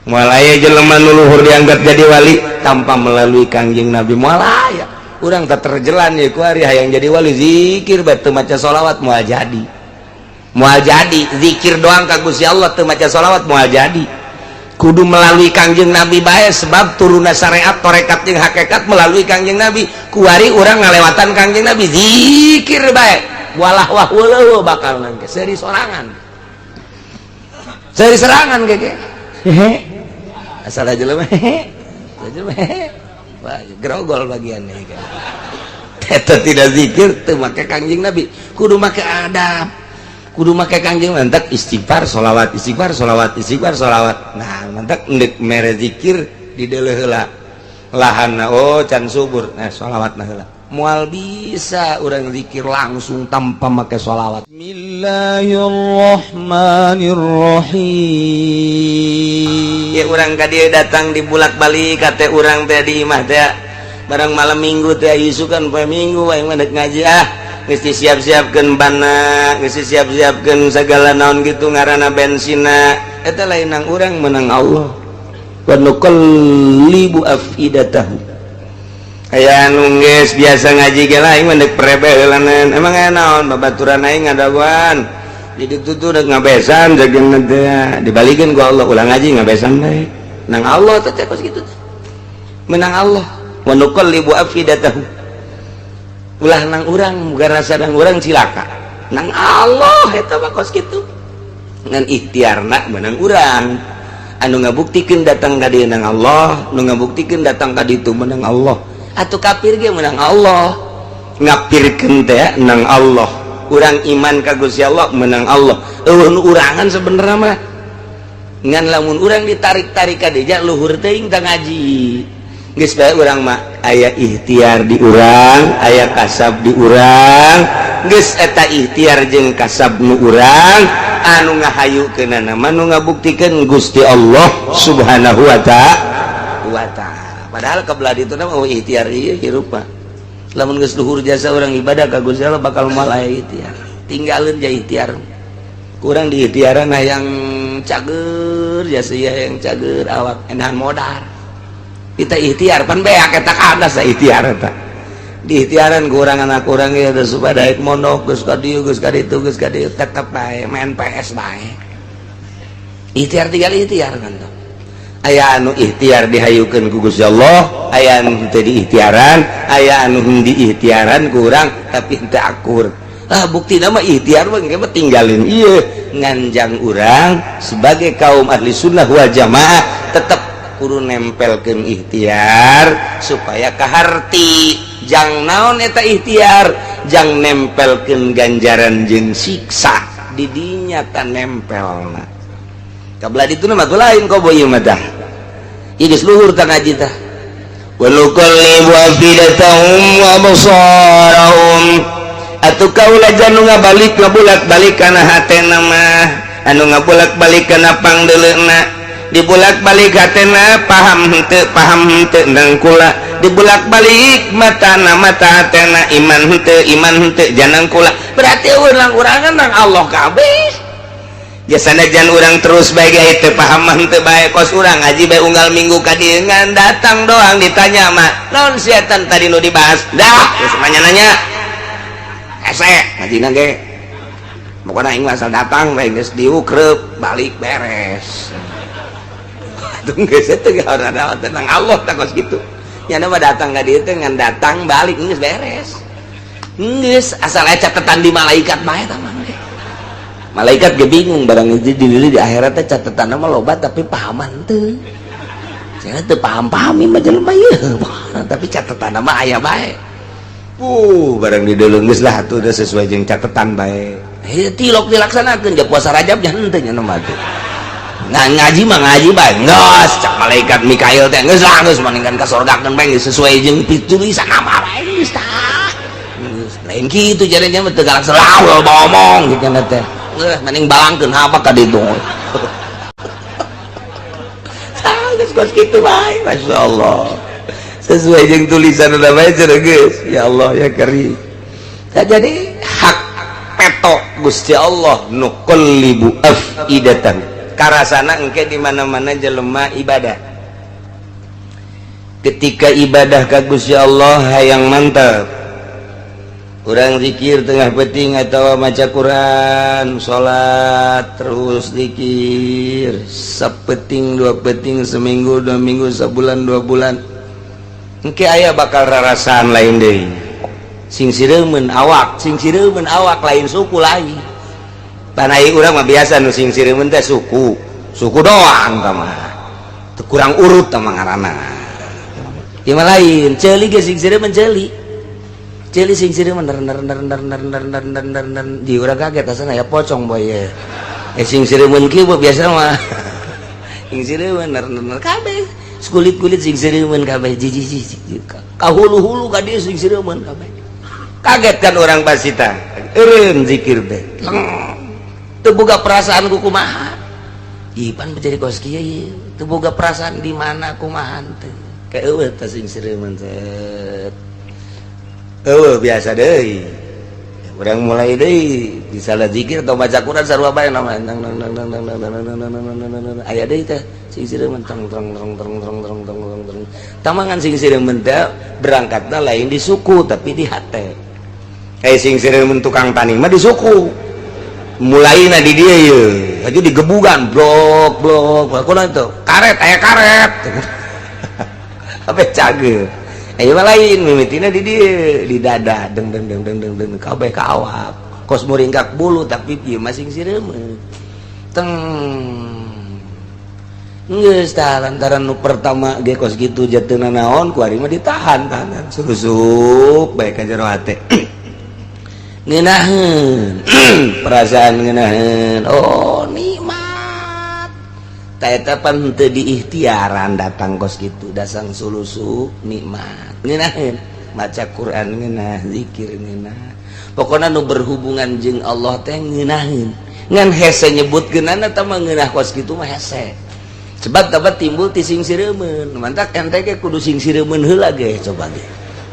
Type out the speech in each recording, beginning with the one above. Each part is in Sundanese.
Moal aya jelema nu luhur dianggap jadi wali tanpa melalui Kangjeng Nabi, moal aya. Urang tak terjelan ya ku ari hayang jadi wali, zikir bae teu maca sholawat moal jadi. Moal jadi zikir doang ka Gusti Allah teu maca sholawat, moal jadi. Kudu melalui Kangjeng Nabi bae, sebab turunna syariat, torekat jeung hakikat melalui Kangjeng Nabi. Kuari urang ngalewatan Kangjeng Nabi, zikir bae walah wah weuh bakal nangke seuri sorangan, seuri serangan keke hehe, asal aja jelema hehe jelema hehe. Wah, grogol bagiannya kan. Eta tidak zikir teu make Kangjeng Nabi. Kudu make adab, kudu make Kangjeng. Mantak istighfar, sholawat, istighfar, sholawat, istighfar, sholawat. Nah, mantak endek mere zikir di deuleuh heula lahanna, oh, can subur. Nah, sholawat nah heula. Moal bisa urang zikir langsung tanpa make sholawat. Bismillahirrahmanirrahim. Ya, urang ka dieu datang di bulak-balik kate urang teh di imah teh barang malam Minggu teh, isukan poe Minggu aing mah ngaji. Ah, geus disiap-siapkeun bana, geus disiap-siapkeun segala naon gitu ngaranna bensina. Eta lain nang urang, menang Allah. Wa nuqallibu afidatahum. Aya anu geus biasa ngaji ge lah, aing mah deuk prebe heulanan. Emang aya naon? Babaturan aing ngadaguan di ditu tuh, deuk ngabesan jageun teh dibalikeun ku Allah, ulah ngaji, ngabesan bae. Nang Allah teh kos kitu, menang Allah. Wa nuqallibu afidatahum, ulah nang urang, muga rasa nang urang cilaka. Nang Allah eta mah kos kitu. Ngan ikhtiarna menang urang. Anu ngabuktikeun datang ka dieu nang Allah, nu ngabuktikeun datang ka ditu menang Allah. Atau kafir ge menang Allah, ngapirkeun teh nang Allah. Urang iman ka Gusti Allah menang Allah, euweuh nu urangan sebenarnya mah. Ngan lamun urang ditarik-tarik ka dieu, luhur teuing tah ngaji. Geus bae urang mah aya ikhtiar di urang, aya kasab di urang. Geus eta ikhtiar jeung kasab nu urang, anu ngahayukeunana mah nu ngabuktikeun Gusti Allah Subhanahu wa ta'ala. Padahal kebelah itu nama, oh, ikhtiar ieu hirup mah. Lamun geus luhur jasa urang ibadah ka Gusti Allah, bakal moal aya ikhtiar. Tinggalin ja ikhtiar. Kurang di ikhtiaran hayang cager jasa ya, yang cager awak enahan modal. Kita ikhtiar pan beak eta kadas ikhtiar eta. Di ikhtiaran kurang anak kurang ya supaya daek mondok, geus ka dieu, geus ka ditu, geus ka dieu, tetep bae main PS bae. Ikhtiar tinggal ikhtiar kan tuh. Aya anu ikhtiar dihayukeun ku Gusti Allah, aya anu teu diikhtiaran, aya anu diikhtiaran kurang tapi henteu akur. Ah, bukti nama ikhtiar mah mah tinggalin ieu. Nganjang urang sebagai kaum ahli sunnah wal jamaah tetep kudu nempelkeun ikhtiar supaya kaharti. Jang naon eta ikhtiar? Jang nempelkeun ganjaran jeung siksa didinya ta nempelna. Kabelah ditu mah lain kobo ieu mah tah. Ieu geus luhur tah ngaji tah. Wa nuqallibu afidatahum wa absarahum. Atuh kaula janu ngabalik ngabulak-balik kana hatena mah, anu ngabulak-balik kana pangdeuleuna, dibulak-balik hatena paham henteu, paham henteu nang kula, dibulak-balik matana, mata hatena iman henteu, iman henteu janang kula. Berarti urang urangan nang Allah kabeh. Jasana jan urang terus bae ge teu paham mah henteu bae, kos urang ngaji bae unggal minggu ka dieu ngan datang doang, ditanya mah naon setan tadi nu dibahas, dah geus nanya-nanya hese ngajina ge. Pokoknya aing asal datang bae, geus diukrep balik beres. Atuh geus teu ada tenang Allah tak kos kitu nya. Mah datang ka dieu teh ngan datang balik geus beres, geus asal aya catatan di malaikat bae tah mah. Malaikat ge bingung barang itu di di akhirat teh catatan mah loba tapi pahaman teu. Saya teu paham-paham mah jelema ieu, tapi catatan mah aya bae. Barang di deuleu geus lah atuh, udah sesuai jeung catatan bae. Tilok dilaksanakeun ja puasa Rajab nya henteu nya mah tuh. Nah, ngaji mah ngaji bae geus, cak malaikat Mikail teh geus lah, geus mendingan ka sorgakeun bae, geus sesuai jeung tulisan nama bae geus tah. Geus lain kitu jadinya mah teu galak selalu ngomong gitu teh. Geus mending balangkeun apa ka ditu. Tah geus kos kitu bae, masyaallah. Sesuai jeung tulisan udah bae cenah geus. Ya Allah ya Karim. Nah, jadi hak peto Gusti Allah nuqallibu afidatan. Karasana engke di mana-mana jelema ibadah, ketika ibadah ka Gusti Allah hayang mantap, urang zikir tengah peuting atau maca Quran, salat, terus zikir sapeting, dua peuting, seminggu, 2 minggu, sebulan, 2 bulan, engke aya bakal rarasaan lain deui, sing sireumeun awak, sing sireumeun awak, lain suku lagi. Tanah urang mah biasa nu sing sireumeun teh suku, suku doang tah mah. Teu kurang urut tah mah ngaranna. Ieu mah lain, ceuli ge sing sireumeun, ceuli. Ceuli sing sireumeun, ner ner ner ner ner ner ner ner ner ner, di urang kaget asana ya pocong boy ye. Eh, sing sireumeun kieu biasa mah. Sing sireumeun ner ner ner kabeh. Kulit-kulit sing sireumeun kabeh, jiji jiji. Ka hulu-hulu ka dieu sing sireumeun kabeh. Kaget kan orang pasita. Eureun zikir teh. Teu boga perasaan ku kumaha. Ipan menjadi kos kieu ieu. Teu boga perasaan di mana kumaha teh. Kayak eueuh teh sing sireumeun set. Eueuh biasa deui. Urang mulai deui di salah zikir atau baca Quran sarua bae nama nang nang nang nang nang nang nang nang nang nang nang nang, aya deui teh sing sireumeun, tong tong tong tong tong tong tong tong tong. Tamangan sing sireumeun teh berangkatna lain di suku tapi di hate. Kayak sing sireumeun tukang tani mah di suku. Mulaina di dia ye, aja digebugan blok blok, kunaon itu? Karet, aya karet. Apa cage? Ayo mah lain, mimitina di dia, di dada, deng deng deng deng deng deng kabeh ka awak. Kos muringkak bulu tapi ieu mah sing sireumeun. Teng. Geus tah lantaran nu pertama ge kos kitu jatuhna naon ku ari mah ditahan tahanan susup bae ka jero hate. Ngeunaheun perasaan ngeunaheun, oh nikmat. Ta eta pan teu diikhtiaran datang kos kitu, dasang sulusu nikmat. Ngeunaheun maca Quran ngeunah, zikir ngeunah. Pokokna nu berhubungan jeung Allah teh ngeunaheun. Ngan hese nyebutkeunana eta mah ngeunah kos kitu mah hese. Sebab dapat timbul ti sing sireumeun. Mantak ente ge kudu sing sireumeun heula ge, coba ge.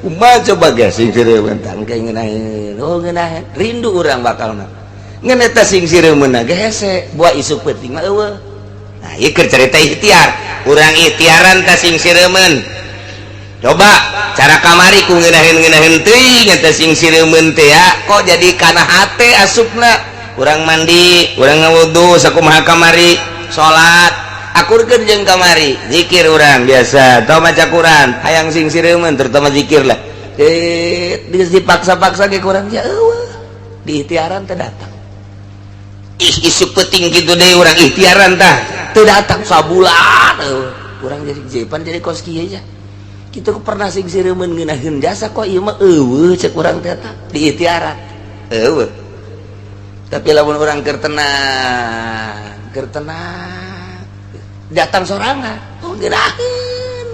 Kumaha coba ge sing sireumeun tah engke ngeunaheun. Oh, ngeunaheun. Rindu urang bakalna. Ngan eta sing sireumeun ge hese, buah isuk peuting mah eueuh. Nah, ieu keur carita ikhtiar. Urang ikhtiaran tah sing sireumeun. Coba cara kamari ku ngeunaheun-ngeunaheun teuing eta sing sireumeun teh ya, kok jadi kana hate asupna. Urang mandi, urang ngawudu sakumaha kamari, salat, akurkeun jeung kamari, zikir urang biasa, atau maca Quran, hayang sing sireumeun terutama zikir lah. Eh, dipaksa-paksa ge kurang ya eueuh. Di ikhtiaran teh datang. Ih, isuk peuting kitu deui urang ikhtiaran tah, teu datang sabulan eueuh. Urang jadi jepan jadi kos kieu nya. Kitu pernah sing sireumeun ngeunaheun jasa kok ieu mah eueuh cek urang teh tah di ikhtiaran. Eueuh. Tapi lamun urang keur tenang, datang sorangan, oh ngeunaheun.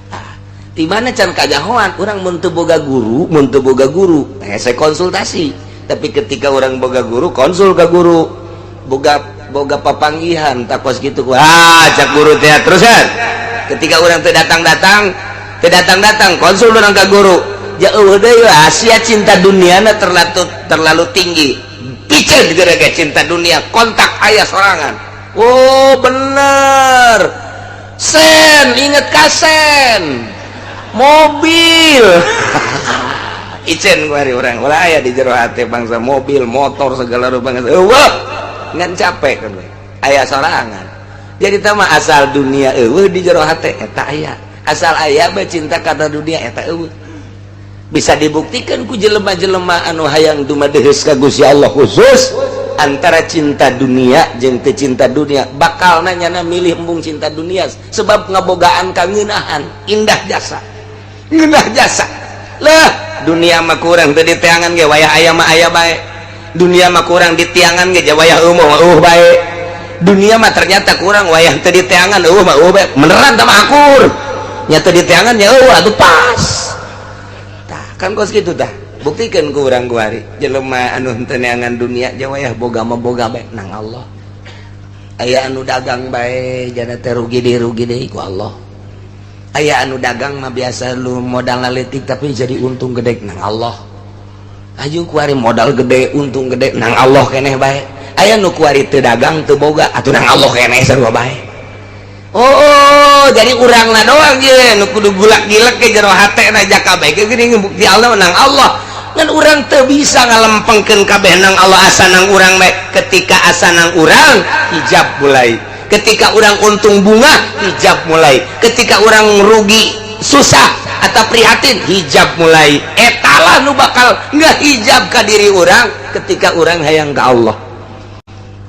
Ah, di mana can kajahoan urang mun teu boga guru, mun teu boga guru, hese konsultasi. Tapi ketika orang boga guru, konsul ke guru. Boga boga papanggihan takos gitu. Ah, cak guru teh terusan. Ketika orang teu datang-datang, teu datang-datang, konsul urang ka guru. Jauh deui Asia cinta duniana terlalu terlalu tinggi. Piceun gara-gara cinta dunia, kontak ayah sorangan. Oh, bener. Sen, inget kasen. Mobil. Icen ku hari urang ulah aya di jero hate bangsa mobil, motor, segala rupa eueuh. Ngan capek kan we. Aya sorangan. Jadi tah mah asal dunia eueuh di jero hate eta aya. Asal aya bae cinta kana dunia eta eueuh. Bisa dibuktikan ku jelema-jelema anu hayang dumadeheus ka Gusti Allah, khusus antara cinta dunia jeung teu cinta dunia, bakal nanya milih embung cinta dunia sebab ngabogaan kangeunahan indah jasa, ngeunah jasa lah. Dunia mah kurang teu diteangan ge wayah aya mah aya bae. Dunia mah kurang diteangan ge wayah eueuh mah eueuh bae. Dunia mah ternyata kurang wayah teu diteangan eueuh mah eueuh bae. Beneran tah mah akur nya, teu diteangan nya eueuh atuh pas. Tah kan kos kitu tah, buktikan ku urang kuari jelema anu henteu neangan dunia ja wayah boga mah boga bae nang Allah. Aya anu dagang bae jana teh rugi deui, rugi deui ku Allah. Aya anu dagang mah biasa lu modal leutik tapi jadi untung gede, nang Allah. Aju kuari modal gede, untung gede, nang Allah keneh bae. Aya nu kuari teu dagang teu boga atuh nang Allah keneh sarua bae. Oh, jadi urangna doang ye nu kudu gulak-gilek ke jero hatena jaka bae geuning bukti Allah nang Allah. Ngan urang teu bisa ngalempengkeun kabeh nang Allah asa nang urang bae. Ketika asa nang urang hijab mulai. Ketika urang untung bunga hijab mulai. Ketika urang rugi susah atau prihatin hijab mulai. Etalah nu bakal ngehijab ka diri urang ketika urang hayang ka Allah.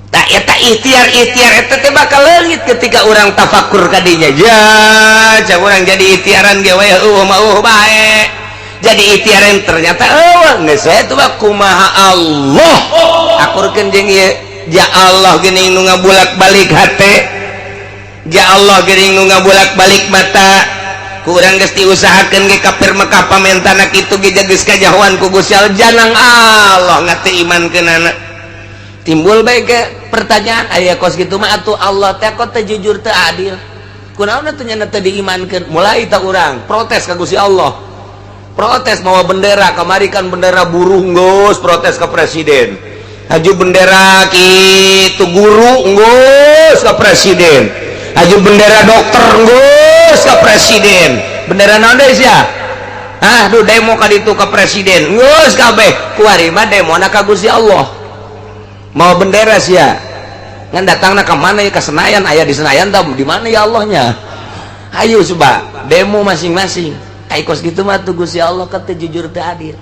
Tak eta ikhtiar-ikhtiar eta teh bakal leungit ketika urang tafakur ka dinya. Ja, cak urang jadi ikhtiaran ge we eueuh mah eueuh bae. Jadi ikhtiaran ternyata eueuh geus we teh kumaha Allah. Akurkeun jeung ieu. Ja Allah geuning nu ngabulak-balik hate. Ja Allah geuning nu ngabulak-balik mata. Ku urang geus diusahakeun ge kafir Mekah pamentana kitu ge geus kajahoan ku Gusti Allah janang Allah ngate imankeunana. Timbul bae ke pertanyaan aya kos kitu mah atuh Allah teh kok teu jujur teu adil. Kunaon atuh nya teu diimankeun? Mulai ta urang protes ka Gusti Allah. Protes mawa bendera kamari kan bendera buruh geus protes ka presiden. Haju bendera kitu guru geus ka presiden. Haju bendera dokter geus ka presiden. Bendera naon deui sia? Ah, duh demo ka ditu ka presiden. Geus kabeh. Kuari mah demona ka Gusti Allah. Mau bendera sia. Ngan datangna ka mana ya ka Senayan, aya di Senayan tah di mana ya Allahnya? Ayo coba demo masing-masing. Ai kos kitu mah tuh Gusti Allah ka teu jujur teu adil.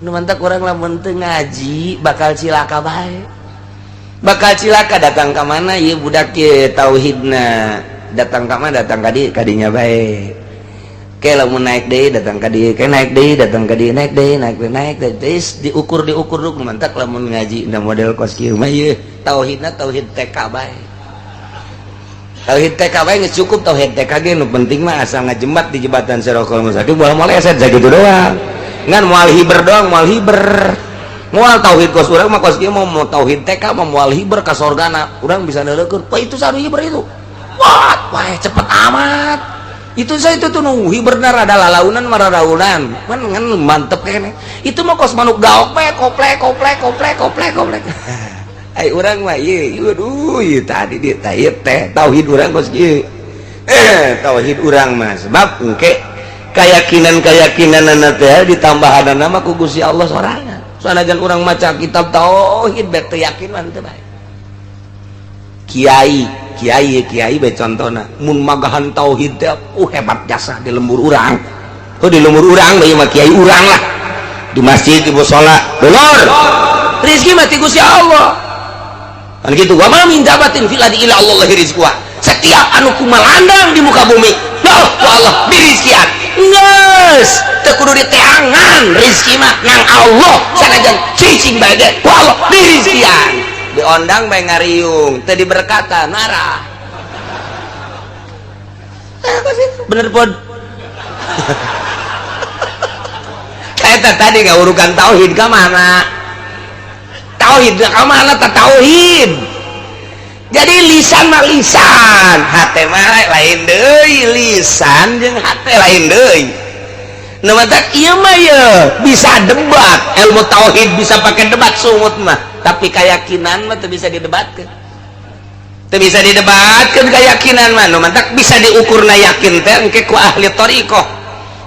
Nu mantak urang lamun teu ngaji bakal cilaka bae. Bakal cilaka datang ka mana ieu budak ye tauhidna. Datang ka mana datang ka dieu kadinya bae. Ke lamun naik deui datang ka dieu, ke naik deui datang ka dieu, naik deui, naik deui, naik deui. Terus diukur diukur nu mantak lamun ngaji na model kos kieu mah ieu tauhidna tauhid TK bae. Tauhid TK bae geus cukup tauhid TK ge nu penting mah asal ngajembat di jembatan Sirokol Mustaqim moal moleset sakitu doang. Ngan moal hiber doang, moal hiber. Moal tauhid kos urang mah kos kieu mau tauhid TK mah moal hiber ka sorgana. Urang bisa neuleukeun, wah itu sanu hiber itu. Wah, wah cepet amat. Itu saya itu tuh nu hiberna rada lalaunan mararaunan. Man ngan mantep kene. Itu mah kos manuk gaok bae koplek koplek koplek koplek koplek. Ai urang mah ieu, aduh ieu tadi di teh teh tauhid urang kos kieu. Tauhid urang mah sebab engke keyakinan-keyakinanana teh ditambahanana mah ku Gusti Allah sorangan. Sanajan urang maca kitab tauhid bae teu yakin mah teu bae. Kiai, kiai, kiai bae contona mun magahan tauhid teh hebat jasa di lembur urang. Oh di lembur urang bae mah kiai urang lah. Di masjid di musala, dulur. Rezeki mah ti Gusti Allah. Kan gitu, wa ma min dabatin fil ardi illa Allah rizquha. Setiap anu kumalandang di muka bumi, loh ku Allah dirizkian. Geus, teu kudu diteangan rezeki mah nang Allah sanajan cicing bae ge ku Allah dirizkian. Diondang bae ngariung, teu diberkatan marah. Bener pod. Eta tadi ngaurukan tauhid ka mana? Tauhid ka mana ta tauhid? Jadi lisan mah lisan, hate mah lain deui, lisan jeung hate lain deui. Nu matak ieu mah ye bisa debat, ilmu tauhid bisa pakai debat sungut mah, tapi keyakinan mah teu bisa didebatkeun. Teu bisa didebatkeun keyakinan mah, nu matak bisa diukurna yakin teh engke ku ahli thariqah.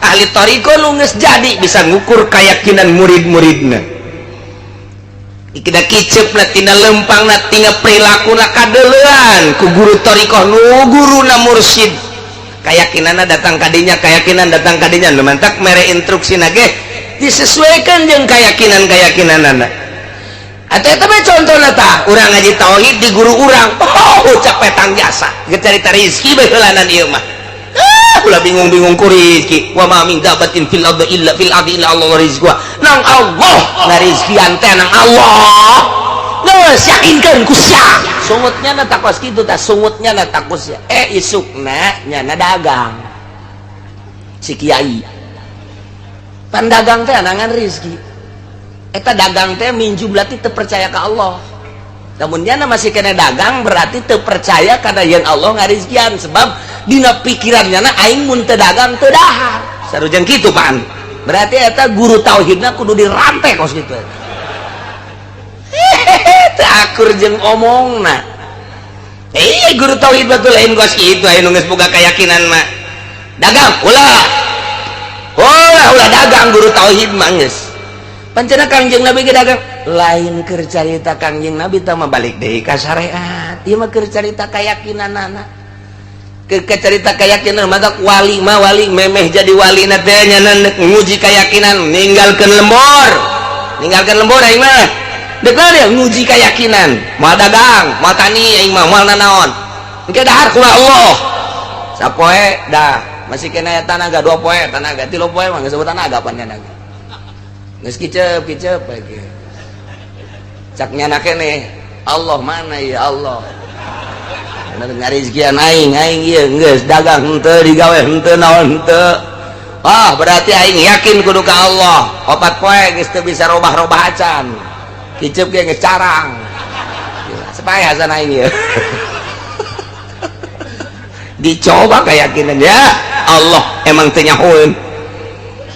Ahli thariqah nu geus jadi bisa ngukur keyakinan murid-muridna. Kita kicep na tina lempang na tina perilaku na kadeulean ku guru thariqah nu guruna mursyid. Keyakinanna datang kadinya, keyakinan datang kadinya, nu mantak mere instruksi na ge disesuaikan jeung keyakinan-keyakinanana. Atuh eta mah contona tah, urang ngaji tauhid di guru urang, oh capek tang jasa, geus carita rezeki bae heulanan ieu mah. Ulah bingung-bingung ku rezeki. Wa ma min dabatin fil ardi illa fil ardi illa Allah rizquha. Nang Allah ngarizkian teh nang Allah. Geus yakinkeun ku sia. Sungutnya na takos kitu tah, sungutnya na takos sia. Isukna nyana dagang. Si kiai. Pan dagang teh anangan rezeki. Eta dagang teh min jumlah teh teu percaya ka Allah. Namun nyana masih kena dagang berarti teu percaya kana yen Allah ngarizkian sebab dina pikiran nyana aing mun teu dagang teu dahar. Sarujeng kitu pan. Berarti eta guru tauhidna kudu dirantai kos kitu. Teu akur jeung omongna. Guru tauhid betul lain kos kitu, aya nu geus boga keyakinan mah. Dagang ulah. Ulah ulah dagang guru tauhid mah geus. Pancena Kangjeng Nabi ge dagang. Lain keur carita Kangjeng Nabi tah mah balik deui ka syariat. Ieu mah keur carita keyakinanana. Keur carita keyakinan maka wali mah wali memeh jadi wali na teh nya nguji keyakinan ninggalkeun lembur. Ninggalkeun lembur aing mah. Dek dia nguji keyakinan, moal dagang, moal tani aing mah moal nanaon. Engke dahar ku Allah. Sapoe dah masih kena tanaga 2 poe, tanaga 3 poe mah geus tanaga pan nyana. Geus kicep-kicep bae ge. Cak nyana keneh, Allah mana ya Allah. Mana ngarizkian aing, aing ieu geus dagang henteu digawe henteu naon henteu. Ah, berarti aing yakin kudu ka Allah. 4 poe geus teu bisa robah-robah acan. Kicep ge geus carang. Supaya hasan aing ieu. Dicoba keyakinan ya Allah emang teu nyahoeun.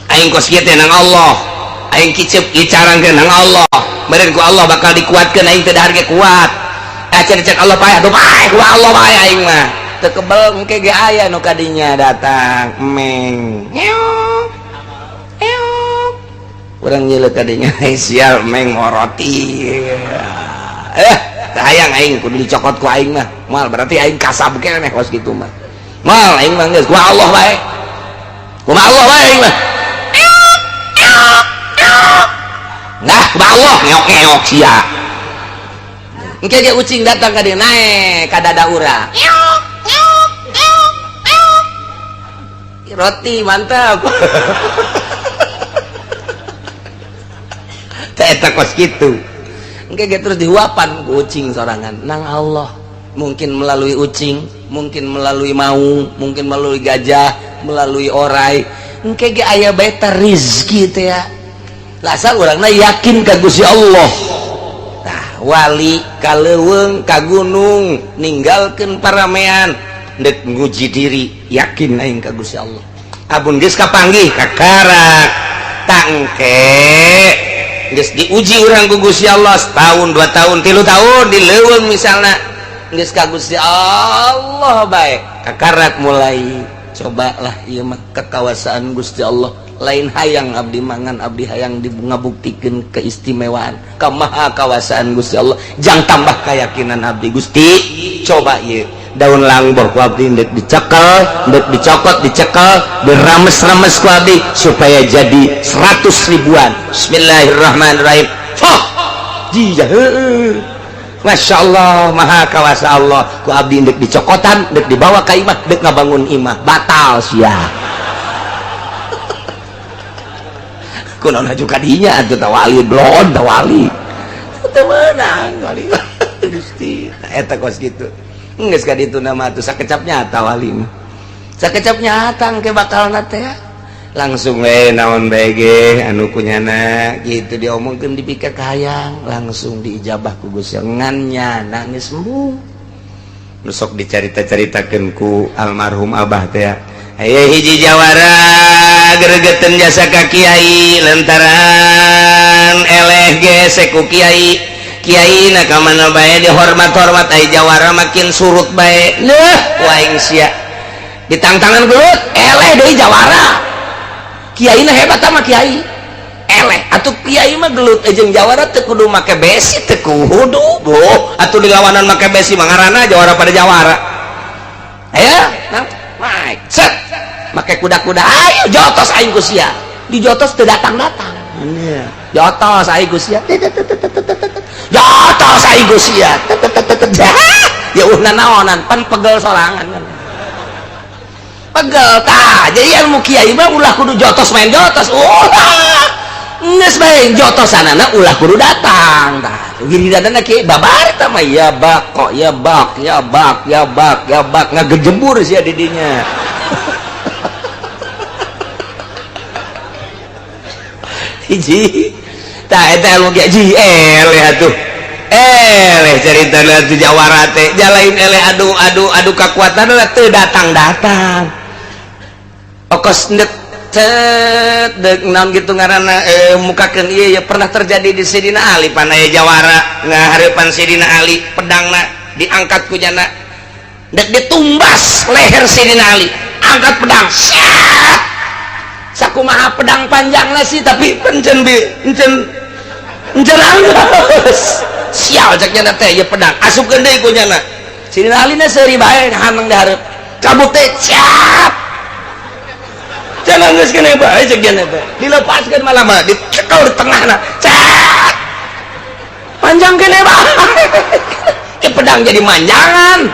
Aing kos kieu teh nang Allah. Aing kicep dicarangkeun nang Allah. Meureun ku Allah bakal dikuatkeun aing teu dahar ge kuat. Acan cek Allah paeh atuh paeh ku Allah bae aing mah. Teu kebel engke ge aya nu kadinya datang meng. Ngeok. Ngeok. Urang nyeuleuh kadinya sial meng moroti. Hayang aing kudu dicokot ku aing mah. Moal berarti aing kasab keneh kos kitu mah. Moal aing mah geus ku Allah bae. Kumaha Allah bae aing mah. Nah, kumaha Allah ngeok-ngeok sia. Engke ge ucing datang ka dieu naek ka dada urang. Roti mantap. Teh eta kos kitu. Engke ge terus dihuapan ku ucing sorangan nang Allah. Mungkin melalui ucing, mungkin melalui maung, mungkin melalui gajah, melalui orai. Engke ge aya bae teh rizki teh ya. Lasal urangna yakin ka Gusti Allah. Tah wali ka leuweung ka gunung ninggalkeun paramean deuk nguji diri yakin aing ka Gusti Allah. Abun geus kapanggih kakarak tangke geus diuji urang ku Gusti Allah setahun 2 tahun 3 tahun di leuweung misalna geus ka Gusti Allah bae kakarak mulai cobalah ieu mah kekawasaan Gusti Allah. Lain hayang abdi mangan abdi hayang ngabuktikeun keistimewaan kamaha kawasaan Gusti Allah jang tambah keyakinan abdi Gusti coba ieu daun langbor ku abdi ndek dicekel ndek dicokot dicekel dirames-rames ku abdi supaya jadi 100 ribuan. Bismillahirrahmanirrahim. Fah jia heueuh Masya Allah maha kawasa Allah ku abdi ndek dicokotan ndek dibawa ka imah ndek ngabangun imah batal sia. Kunaon aju kadinya atuh tawali blon tawali teu meunang wali Gusti eta kos kitu geus ka ditu nama atuh sakecap nyata wali mah sakecap nyata engke bakalna teh langsung we naon bae ge anu kunyana kitu diomongkeun dipika kahayang langsung diijabah ku Gusti ngan nyana geus embung nu sok dicarita-caritakeun ku almarhum abah teh. Aya hiji jawara gregetan jasa ka kiai lantaran eleh gesek ku kiai kiai na ka mana bae dihormat-hormat ai jawara makin surut bae leuh ku aing sia ditangtangan gelut eleh deui jawara kiai na hebat sama kiai eleh atuh kiai mah gelut jeung jawara teu kudu make besi teu kudu boh atuh dilawanan make besi mah ngaranna jawara pada jawara aya nah naik set make kuda-kuda ayo jotos aing ku sia dijotos teu datang-datang jotos aing ku sia jotos aing ku sia ya uh nanaonan pan pegel sorangan kan pegel tah jadi ilmu kiai mah ulah kudu jotos main jotos ulah geus bae jotosanana ulah kudu datang tah giliranna kiai babar tah mah ya bak kok ya bak ya bak ya bak ya bak ngagejebur sia di dinya. Hiji tah eta ilmu kiai ji eleh atuh eleh caritana teh jawara teh jalain eleh adu adu adu kakuatan teu datang-datang okos ndek Cet dek naon gitu ngaranna, mukakeun ieu ya pernah terjadi di Sidina Ali. Pan aya jawara ngahareupan Sidina Ali, pedangna diangkat ku nyana dek ditumbas leher Sidina Ali. Angkat pedang, syat, sakumaha pedang panjangna sih, tapi pencen bi encen encen anggeus. Sial, cek nyana teh, ieu pedang asupkeun deui ku nyana. Sidina Ali na seuri bae, haneng di hareup, cabut teh, siap. Jangan geus kene bae, cek nyana teh, dilepaskeun malah mah dicekel di tengahna, cet, panjang kene bae. Ke pedang jadi manjangan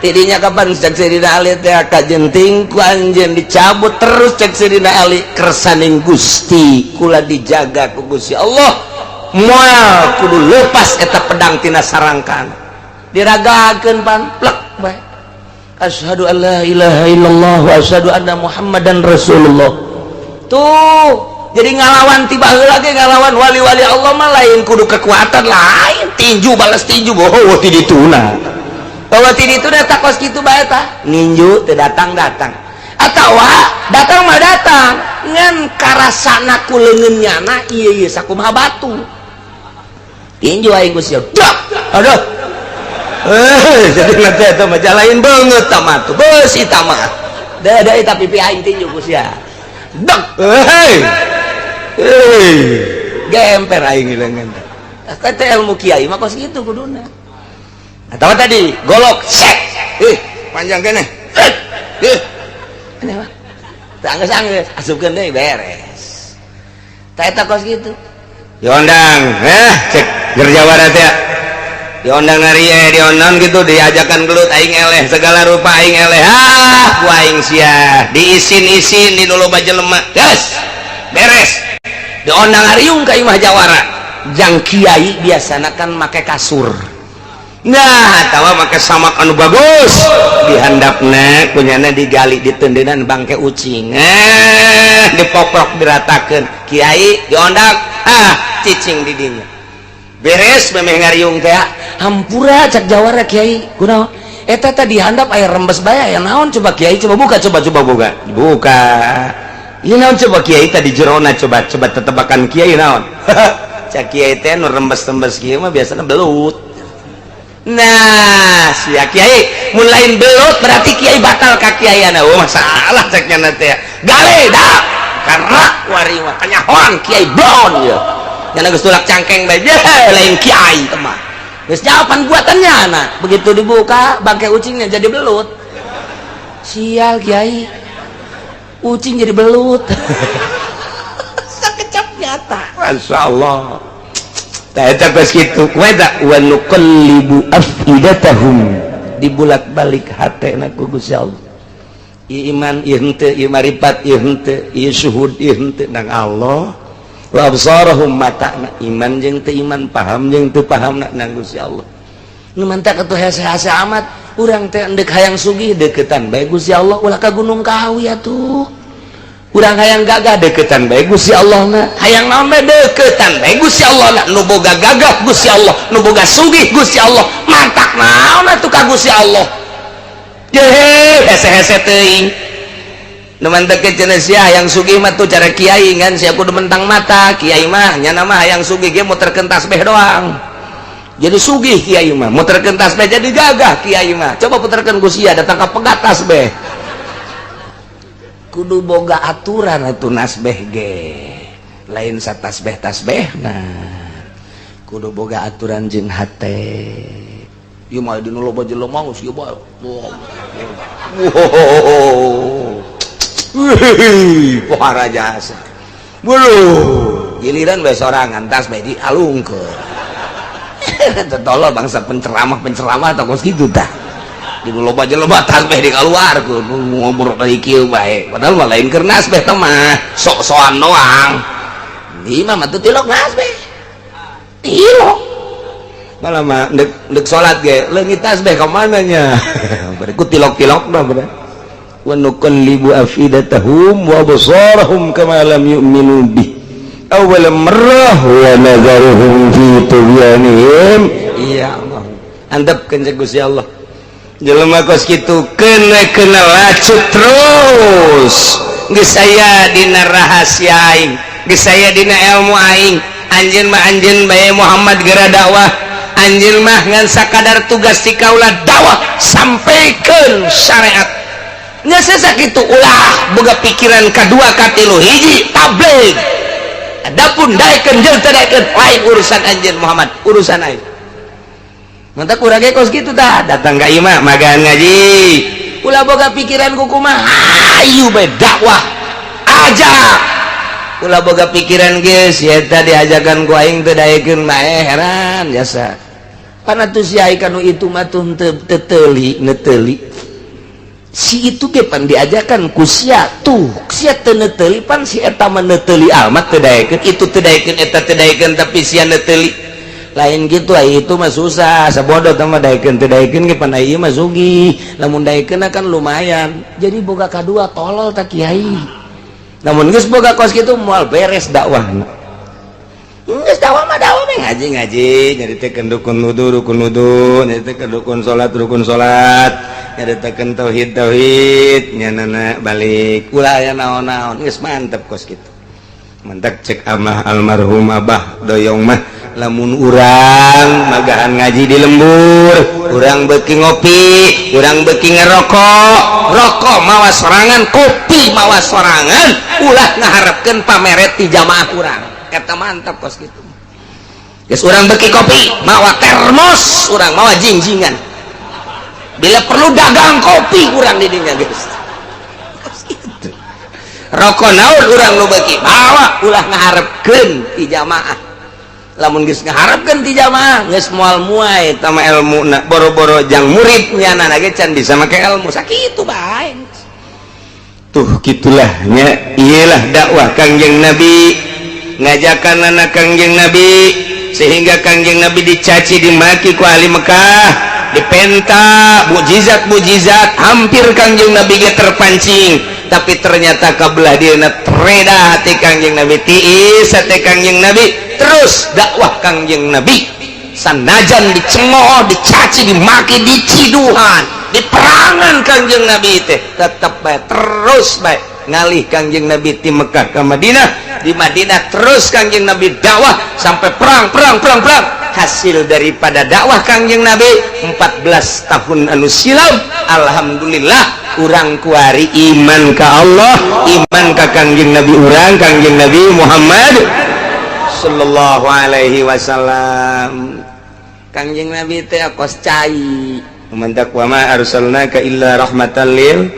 tidinya. Kapan cek Sidina Ali teh kajenting ku anjeun dicabut terus? Cek Sidina Ali, kersaning Gusti kula dijaga ku Gusti Allah, moal kudu lepas eta pedang tina sarangkan. Diragakeun pan plek bae, asyhadu an la ilaha illallah wa asyhadu anna muhammadan rasulullah. Tuh, jadi ngalawan tiba heula ge, ngalawan wali-wali Allah mah lain kudu kekuatan, lain tinju balas tinju. Oh, ti dituna, bahwa ti dituna tak kos kitu bae tah, ninju teu datang-datang atawa datang mah datang, ngan karasana ku leungeun nyana ieu ieu sakumaha batu. Tinju aing geus siap. Aduh, jadi nanti eta mah lain banget mah tuh beusi mah da da eta pipi aing tinju ku sia. Dek, hei hei, gemper aing leungeun. Kata ilmu kiai mah kos kitu kuduna. Atau tadi golok sek, panjang kene, eh ini mah teu anggeus, asupkeun deui, beres. Tah, eta kos kitu. Diondang, cek Gerjawara teh diondang nari, diondang gitu, diajakan gelut, aing eleh, segala rupa aing eleh. Ah, ku aing sia diisin-isin di dulu jelema geus beres. Diondang ariung ka imah jawara. Jang kiai biasana kan make kasur, nah atawa make samak anu bagus, dihandapna kunyana digali ditendenan bangke ucing, dipoprok, diratakeun. Kiai diondang, ah, cicing di dinya. Beres memeh ngariung teh, hampura, cak jawara, kiai kunaon eta tadi handap air rembes bae, aya naon? Coba kiai, coba buka, coba coba buka buka. Ieu naon coba kiai tadi jerona? Coba coba tetebakan kiai naon? Cak kiai teh, nu rembes-rembes kieu mah biasanya belut. Nah, sia kiai, mun lain belut berarti kiai batal ka kiai. Oh, masalah, cek nya teh, gale dah karena wari mah kanyahoan kiai blon ya. Nyana geus tulak cangkeng bae, lain kiai mah geus jawaban buatannya. Nah, begitu dibuka bangke ucingnya jadi belut. Sial kiai, ucing jadi belut, sakecap nyata. Masya Allah. Eta geus kitu wa nuqallibu afidatahum, dibulak-balik hatena ku Gusti Allah. Ieu iman, ieu henteu, ieu maripat, ieu henteu, ieu syuhud, ieu henteu, nang Allah. Wa absarahum, matana, iman jeung teu iman, paham jeung teu paham, nang Gusti Allah. Nu mantak atuh hese-hese amat urang teh. Endek hayang sugih, deketan bae Gusti Allah, ulah ka Gunung Kawi atuh. Urang hayang gagah, deketan bae Gusti Allah na. Hayang naon bae, deketan bae Gusti Allah na. Nu boga gagah Gusti Allah, nu boga sugih Gusti Allah, mantak naon atuh ka Gusti Allah? Jehe, hese-hese teuing. Nu mantak cenah sia hayang sugih mah tuh cara kiai, ngan sia kudu mentang mata. Kiai mah nyana mah hayang sugih ge muterkeun tasbih doang jadi sugih. Kiai mah muterkeun tasbih jadi gagah. Kiai mah coba puterkeun ku sia, datang ka pegat tasbih. Kudu boga aturan atuh nasbeh ge, lain satasbeh tasbeh. Nah, kudu boga aturan jeung hate. Ieu mah di nu loba jelema geus ieu bae. Wow, pohara jasa bulu, giliran bae sorangan tasbeh dialungkeun. Tolol bangsa penceramah penceramah atau kos kitu tah, di loba jelema tasbeh dikaluarkeun, ngobrol dari kieu bae, padahal mah lain keur nasbeh teh mah, sok-sokan doang. Di imah mah tuh tilok nasbeh, tilok malah mah ndek ndek salat ge leungit tasbeh ka mana nya, berikut tilok-tilok mah bener. Wa nuqallibu afidatahum wa absarahum kama lam yu'minu bih awwal marrah wa nadharuhum fi tughyanihim. Iya Allah, antepkeun cek Gusti Allah, jelema kos kitu kena kena lacut terus. Geus aya dina rahasia aing, geus aya dina ilmu aing. Anjeun mah anjeun bae, Muhammad, geura dakwah. Anjeun mah ngan sakadar tugas ti kaula dakwah, sampaikan syariat. Geus sakitu, ulah boga pikiran kadua, katilu. Hiji, tabligh. Adapun daekeun jeung teu daekeun lain urusan anjeun, Muhammad, urusan aing. Mantap, kurang kos gitu tah. Datang ka imah magan ngaji, ulah boga pikiran kumaha, hayu bae dakwah aja. Ulah boga pikiran, geus eta diajakan ku aing teu daekeun mah heran jasa. Pan atuh si ai kanu itu mah tuh teu teuli neteuli si itu ge. Pan diajakan ku sia tuh, sia teu neteuli. Pan si eta mah neteuli amat teu daekeun, itu teu daekeun, eta teu daekeun, tapi sia neteuli. Lain gitu ai itu mah, susah sabodo mah. Daekeun teu daekeun ge pan ai mah sugih, lamun daekeun kan lumayan. Jadi boga kadua tolol tak, kiai. Namun geus boga kos kitu, moal beres dakwahna. Geus dakwah mah dakwah mah, ngaji ngaji, nyaritakeun rukun wudu rukun wudu, nyaritakeun rukun salat rukun salat, nyaritakeun tauhid tauhid, nyanana balik, ulah aya naon-naon, geus mantep kos kitu. Mantap cek amah almarhum Abah Doyong mah, lamun urang magahan ngaji di lembur, urang beki ngopi, urang beki ngerokok, rokok mawa sorangan, kopi mawa sorangan, ulah ngaharapkeun pameret ti jamaah urang. Eta mantap kos gitu. Geus urang beki kopi mawa termos, urang mawa jingjingan, bila perlu dagang kopi urang di dinya. Geus gitu, rokok naon urang nu beki bawa, ulah ngaharepkeun ti jamaah. Lamun geus ngaharepkeun ti jamaah, geus moal muai tama ilmu na. Boro-boro jang muridnya, nana ge can bisa make ilmu. Sakitu bae tuh, gitulah nya. Iyalah dakwah Kangjeng Nabi, ngajakan anak Kangjeng Nabi, sehingga Kangjeng Nabi dicaci, dimaki ku ahli Mekah, dipenta mukjizat mukjizat, hampir Kangjeng Nabi ge terpancing. Tapi ternyata kabelah dia tereda hati Kangjeng Nabi, tiis hati Kangjeng Nabi. Terus dakwah Kangjeng Nabi, sanajan dicemooh, dicaci, dimaki, diciduhan, diperangan, Kangjeng Nabi teh tetap baik, terus baik ngalih Kangjeng Nabi di Mekah ke Madinah. Di Madinah terus Kangjeng Nabi dakwah sampai perang, perang, perang, perang. Hasil daripada dakwah Kangjeng Nabi 14 tahun anu silam, alhamdulillah urang kuari iman ka Allah, iman ka Kangjeng Nabi urang, Kangjeng Nabi Muhammad sallallahu alaihi wasallam. Kangjeng Nabi teh kos cai. Mantak wa ma arsalnaka illa rahmatan lil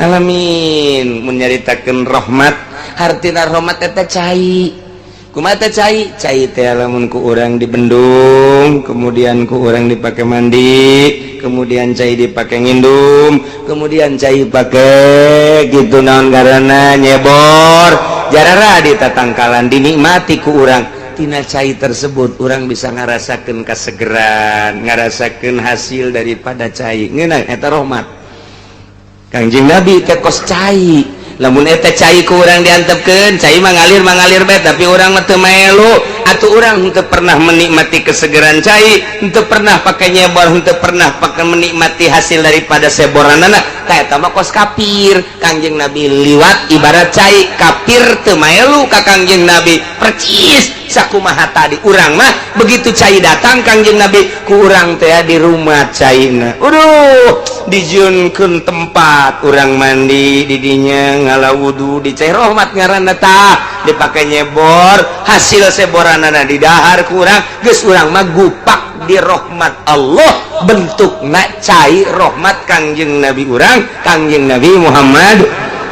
alamin. Mun nyaritakeun rahmat, hartina rahmat eta cai. Kumaha teh cai? Cai teh lamun ku urang dibendung, kemudian ku urang dipake mandi, kemudian cai dipake ngindum, kemudian cai pake gitu naon karena nyebor jarara di tatangkalan, dinikmati ku urang. Tina cai tersebut urang bisa ngarasakeun kasegeran, ngarasakeun hasil daripada cai. Ngeunah eta rahmat. Kangjeng Nabi teh kos cai. Lamun eta cai ku urang diantepkeun, cai mah ngalir mangalir bae, tapi urang mah teu melu atuh. Urang henteu pernah menikmati kesegeran cai, henteu pernah pakai nyebor, henteu pernah pakai menikmati hasil daripada seboranana. Tah, eta mah kos kafir. Kangjeng Nabi liwat ibarat cai, kafir teu maelu ka Kangjeng Nabi. Percis sakumaha tadi, urang mah begitu cai datang Kangjeng Nabi, ku urang teh di rumah caina. Uduh, dijieunkeun tempat urang mandi didinya, ngala wudu di cai rahmat ngaranna tah, dipake nyebor, hasil seboranana didahar ku urang. Geus urang mah gupak di rahmat Allah, bentukna cai rahmat Kangjeng Nabi urang, Kangjeng Nabi Muhammad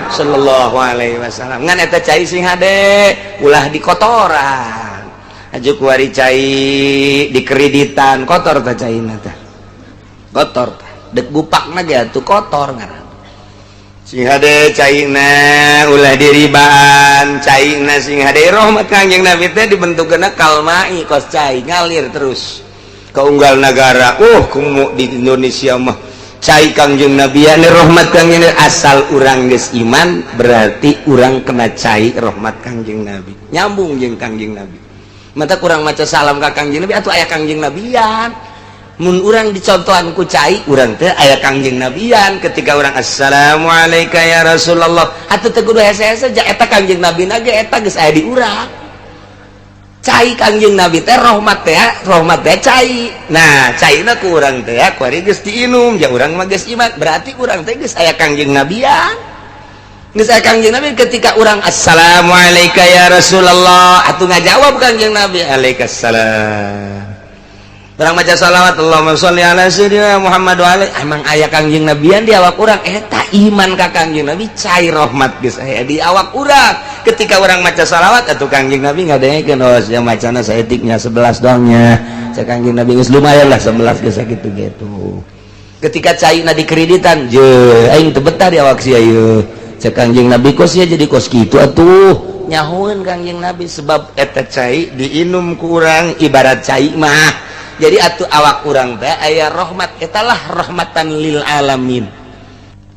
sallallahu alaihi wasallam. Ngan eta cai sing hade, ulah dikotoran. Aju kuari cai dikreditan, kotor tah caina tah, kotor tah. Dek gupakna ge atuh kotor ngaran. Sing hade caina, ulah diribaan caina, sing hade. Rahmat Kangjeng Nabi teh dibentukna kalmai, kos cai ngalir terus ke unggal negara. Kumu di Indonesia mah cai Kangjeng Nabi ane rahmat Kangjeng Nabi. Asal urang geus iman, berarti urang kena cai rahmat Kangjeng Nabi, nyambung jeung Kangjeng Nabi. Mata kurang maca salam ka Kangjeng Nabi atuh aya Kangjeng Nabian. Mun urang dicontohan ku cai, urang teh aya Kangjeng Nabian. Ketika urang assalamualaikum ya Rasulullah, atuh teu kudu hese-hese ja eta Kangjeng Nabi na ge eta geus aya di urang. Cai Kangjeng Nabi teh rahmat teh, rahmat teh cai. Nah, caina ku urang teh kuari geus diinum, ja urang mah geus iman, berarti urang teh geus aya Kangjeng Nabian. Geus aya Kangjeng Nabi. Ketika urang assalamualaikum ya Rasulullah, atuh ngajawab Kangjeng Nabi alaikassalam. Urang maca salawat Allahumma sholli ala sayyidina Muhammad wa alaihi, emang aya Kangjeng Nabian di awak urang. Eta iman ka Kangjeng Nabi, cai rahmat geus aya di awak urang. Ketika urang maca salawat, atuh Kangjeng Nabi ngadengekeun, oh sia macana saeutiknya 11 doangnya. Cek Kangjeng Nabi geus lumayan lah 11 geus sakitu gitu. Ketika caina dikreditan, je aing teu betah di awak sia ieu. Cek Kangjeng Nabi kos sia jadi kos kitu atuh. Nyahoeun Kangjeng Nabi sebab eta cai diinum ku urang ibarat cai mah. Jadi atuh awak urang teh aya rahmat, etalah rahmatan lil alamin.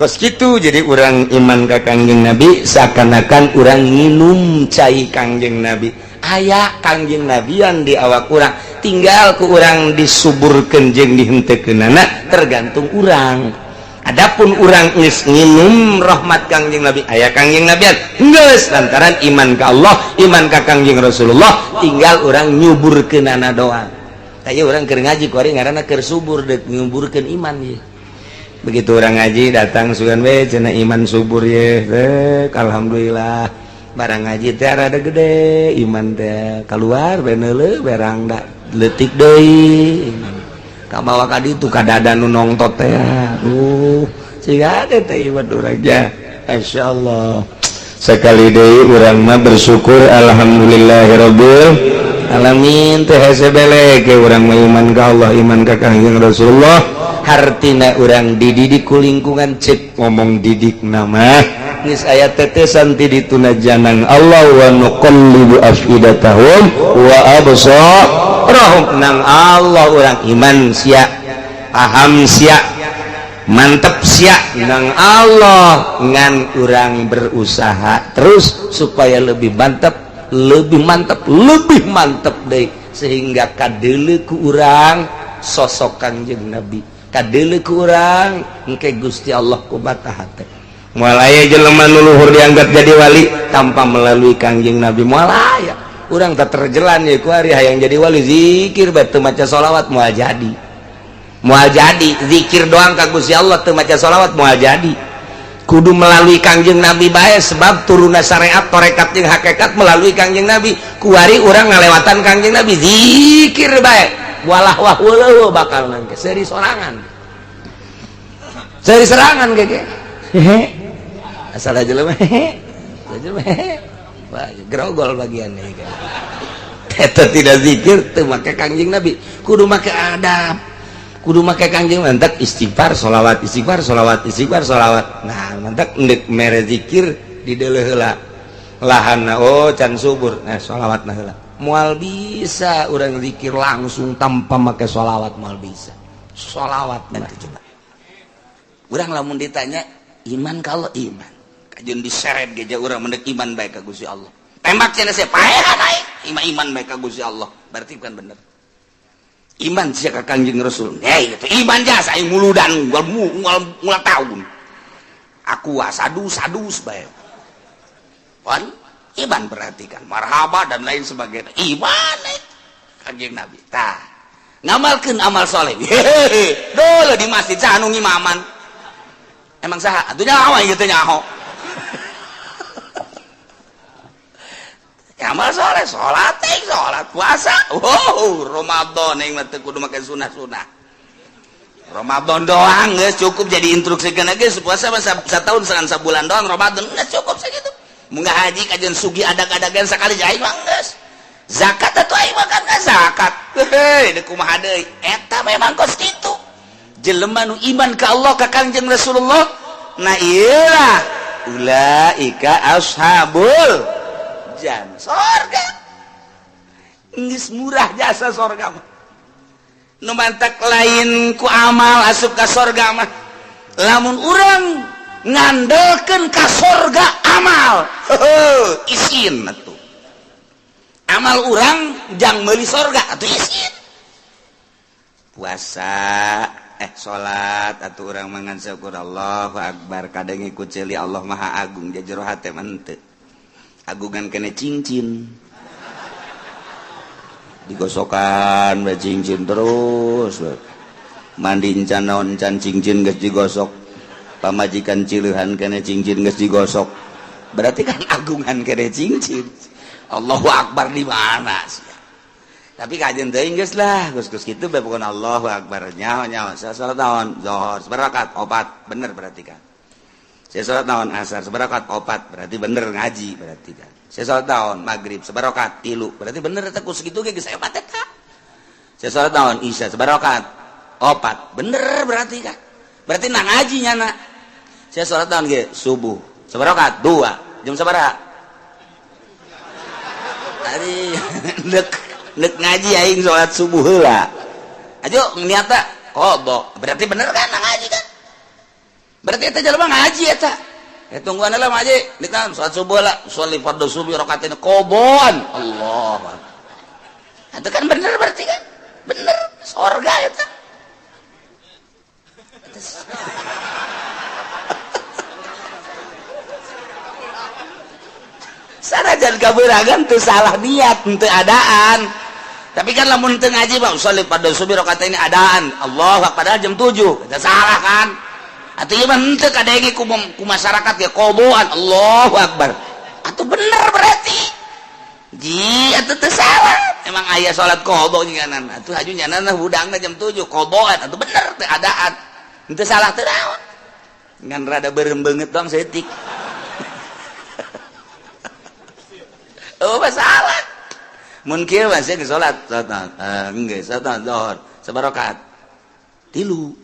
Kos kitu jadi urang iman ka Kangjeng Nabi seakan-akan urang nginum cai Kangjeng Nabi. Aya Kangjeng Nabian di awak urang, tinggal ku urang disuburkeun jeung dihenteukeunana tergantung urang. Adapun urang geus nginum rahmat Kangjeng Nabi, aya Kangjeng Nabian geus lantaran iman ka Allah, iman ka Kangjeng Rasulullah, tinggal urang nyuburkeunana doang. Tanya urang keur ngaji kuari ngaranna keur subur dek nyuburkeun iman ye. Begitu urang ngaji datang sugan we cenah iman subur ye. Rek alhamdulillah. Barang ngaji teh rada gede iman teh keluar beneuleuh berang da leutik deui iman. Kabawa ka ditu ka dada nu nongtot teh. Siga teh iman urang nya. Masyaallah. Sekali deui urang mah bersyukur alhamdulillahirabbil alamin teh hese belek ke urang mah iman ka Allah, iman ka Kangjeng Rasulullah. Hartina urang dididik ku lingkungan, cek ngomong didik nama geus aya tetesan ti dituna janang Allah wa nuqallibu afidatahum wa absarahum. Nang Allah urang iman sia, paham sia, mantep sia nang Allah, ngan urang berusaha terus supaya lebih mantep, lebih mantap, lebih mantap deh, sehingga kadele ku urang sosok Kangjeng Nabi, kadele ku urang engke Gusti Allah ku mata hate. Moal aya jelema nu luhur dianggap jadi wali tanpa melalui Kangjeng Nabi, moal aya. Urang tak terjelan ya ku ari hayang jadi wali, zikir bae teu maca sholawat moal jadi, moal jadi. Zikir doang ka Gusti Allah teu maca sholawat moal jadi. Kudu melalui Kangjeng Nabi bae, sebab turunna syariat torekat jeung hakikat melalui Kangjeng Nabi. Kuari urang ngalewatan Kangjeng Nabi, zikir bae walah wah weuh bakal nangke seuri sorangan, seuri serangan keke hehe asal aja jelema hehe jelema hehe. Wah, grogol bagian nih. Eta tidak zikir teu make Kangjeng Nabi, kudu make adab, kudu make Kangjeng. Mantak istighfar sholawat, istighfar sholawat, istighfar sholawat. Nah, mantak ndek mere zikir di deuleuh heula lahan, oh can subur, nah sholawat nah heula. Moal bisa urang zikir langsung tanpa make sholawat, moal bisa. Sholawat nanti coba urang lamun ditanya iman, kalau iman kajeun diseret ge urang mendek iman bae ka Gusti Allah, tembak cenah sia paehan aing iman, iman bae ka Gusti Allah, berarti bukan bener iman sia ka Kangjeng Rasul. Hei, itu iman jasa aing muludan unggal unggal tahun aku sadus sadus bae. Wan iman berarti kan marhaba dan lain sebagainya, iman eh Kangjeng Nabi. Tah, ngamalkeun amal soleh hehehe dulu di masjid saha nu ngimaman, emang saha atuh nyaho aing teh nyaho. Amal soleh, sholat eh, sholat puasa, wow Ramadan yang mah teu kudu make sunah-sunah. Ramadan doang geus cukup jadi instruksi kana geus puasa mah satahun sangan sabulan doang, Ramadan geus cukup sakitu. Munggah haji kajian sugi adag-adagan sakali aing mah geus. Zakat atuh aing mah kan zakat. Heuh, deuk kumaha deui? Eta memang kos kitu. Jelema nu iman ka Allah ka Kangjeng Rasulullah, nah iyalah ulaika ashabul jannah, sorga. Geus murah jasa sorga mah. Nu mantak lain ku amal asup ka sorga mah. Lamun urang ngandelkeun ka sorga amal, heuh isin atuh. Amal urang jang meuli sorga atuh isin. Puasa salat atuh urang mangan syukur Allahu akbar kadang ikut ceuli Allah Maha Agung jero hate mah henteu. Agungan kene cincin. Digosokan we cincin terus. Mandi encan naon encan cincin geus digosok. Pamajikan cileuhan kene cincin geus digosok. Berarti kan agungan kene cincin. Allahu akbar di mana sih? Tapi kajian teuing geus lah, geus-geus kitu bae pokona Allahu akbar. Nyaho-nyaho saya salat naon? Zuhur, sabarakat opat, bener berarti kan. Saya salat naon? Asar, sabarakat opat, berarti bener ngaji berarti kan. Saya salat naon? Maghrib, sabarakat tilu, berarti bener eta ku sakitu ge geus hebat eta. Saya salat naon? Isya, sabarakat opat, bener berarti kan. Berarti nah ngaji nyana. Saya salat naon ge? Subuh, sabarakat dua, jam sabaraha? Ari deuk nek ngaji aing salat subuh heula. Ajo niatna qada. Berarti bener kan ngaji kan? Berarti eta jelema ngaji eta. Tungguan lah ngaji, ditahan salat subuh lah, sholli fardhu subuh rakaatain qadaan. Allah. Itu kan bener berarti kan? Bener, sorga eta. Sanajan kabeuragan teu salah niat, teu adaan. Tapi kan lamun teu ngaji mah sholli fardhu subuh rakaat ini adaan. Allah padahal jam 7. Eta salah kan? Atuh ieu mah henteu kadenge ku masyarakat ge qadaan. Allahu akbar. Atuh bener berarti. Ji atuh teu salah. Emang aya salat qada nyanan. Atuh haju nyanan hudangna jam 7 qadaan. Atuh bener teu adaan. Henteu salah teu naon. Ngan rada beureum beungeut doang saeutik. Oh masalah. Mun kieu mah sia geus salat, salat geus salat zuhur, sabarakat tilu.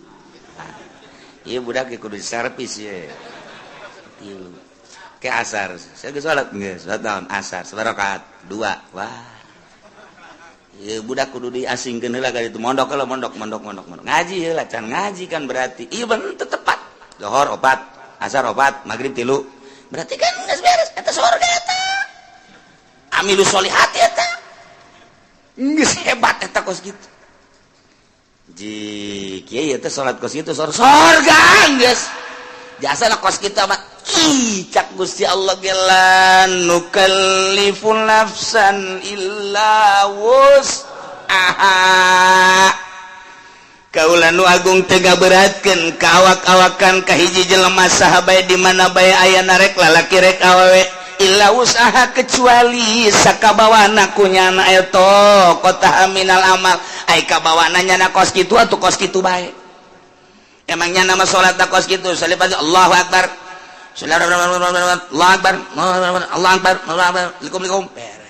Ieu budak ge kudu servis ye. Tilu. Ke asar, sia geus salat geus salat naon asar, sabarakat dua. Wah. Ieu budak kudu diasingkeun heula ka ditu mondok heula mondok mondok mondok mondok. Ngaji heula can ngaji kan berarti. Ieu bener teu tepat. Zuhur opat, asar opat, magrib tilu. Berarti kan geus beres eta sorga eta. Amilu solihati eta geus hebat eta kos kitu. Ji kieu ieu teh salat kos kitu sorga geus. Jasana kos kitu mah ih cak Gusti Allah ge la nukallifu nafsan illa wus'aha. Kaula nu agung teu ngaberatkeun ka awak-awakan ka hiji jelema saha bae di mana bae aya narek lalaki rek awewe illa usaha kecuali sakabawana ku nyana eta kota minal amal ai kabawana nyana kos kitu atuh kos kitu bae emang nyana mah salat kos kitu salipat Allahu akbar Allahu akbar Allahu akbar Allahu akbar likum likum beres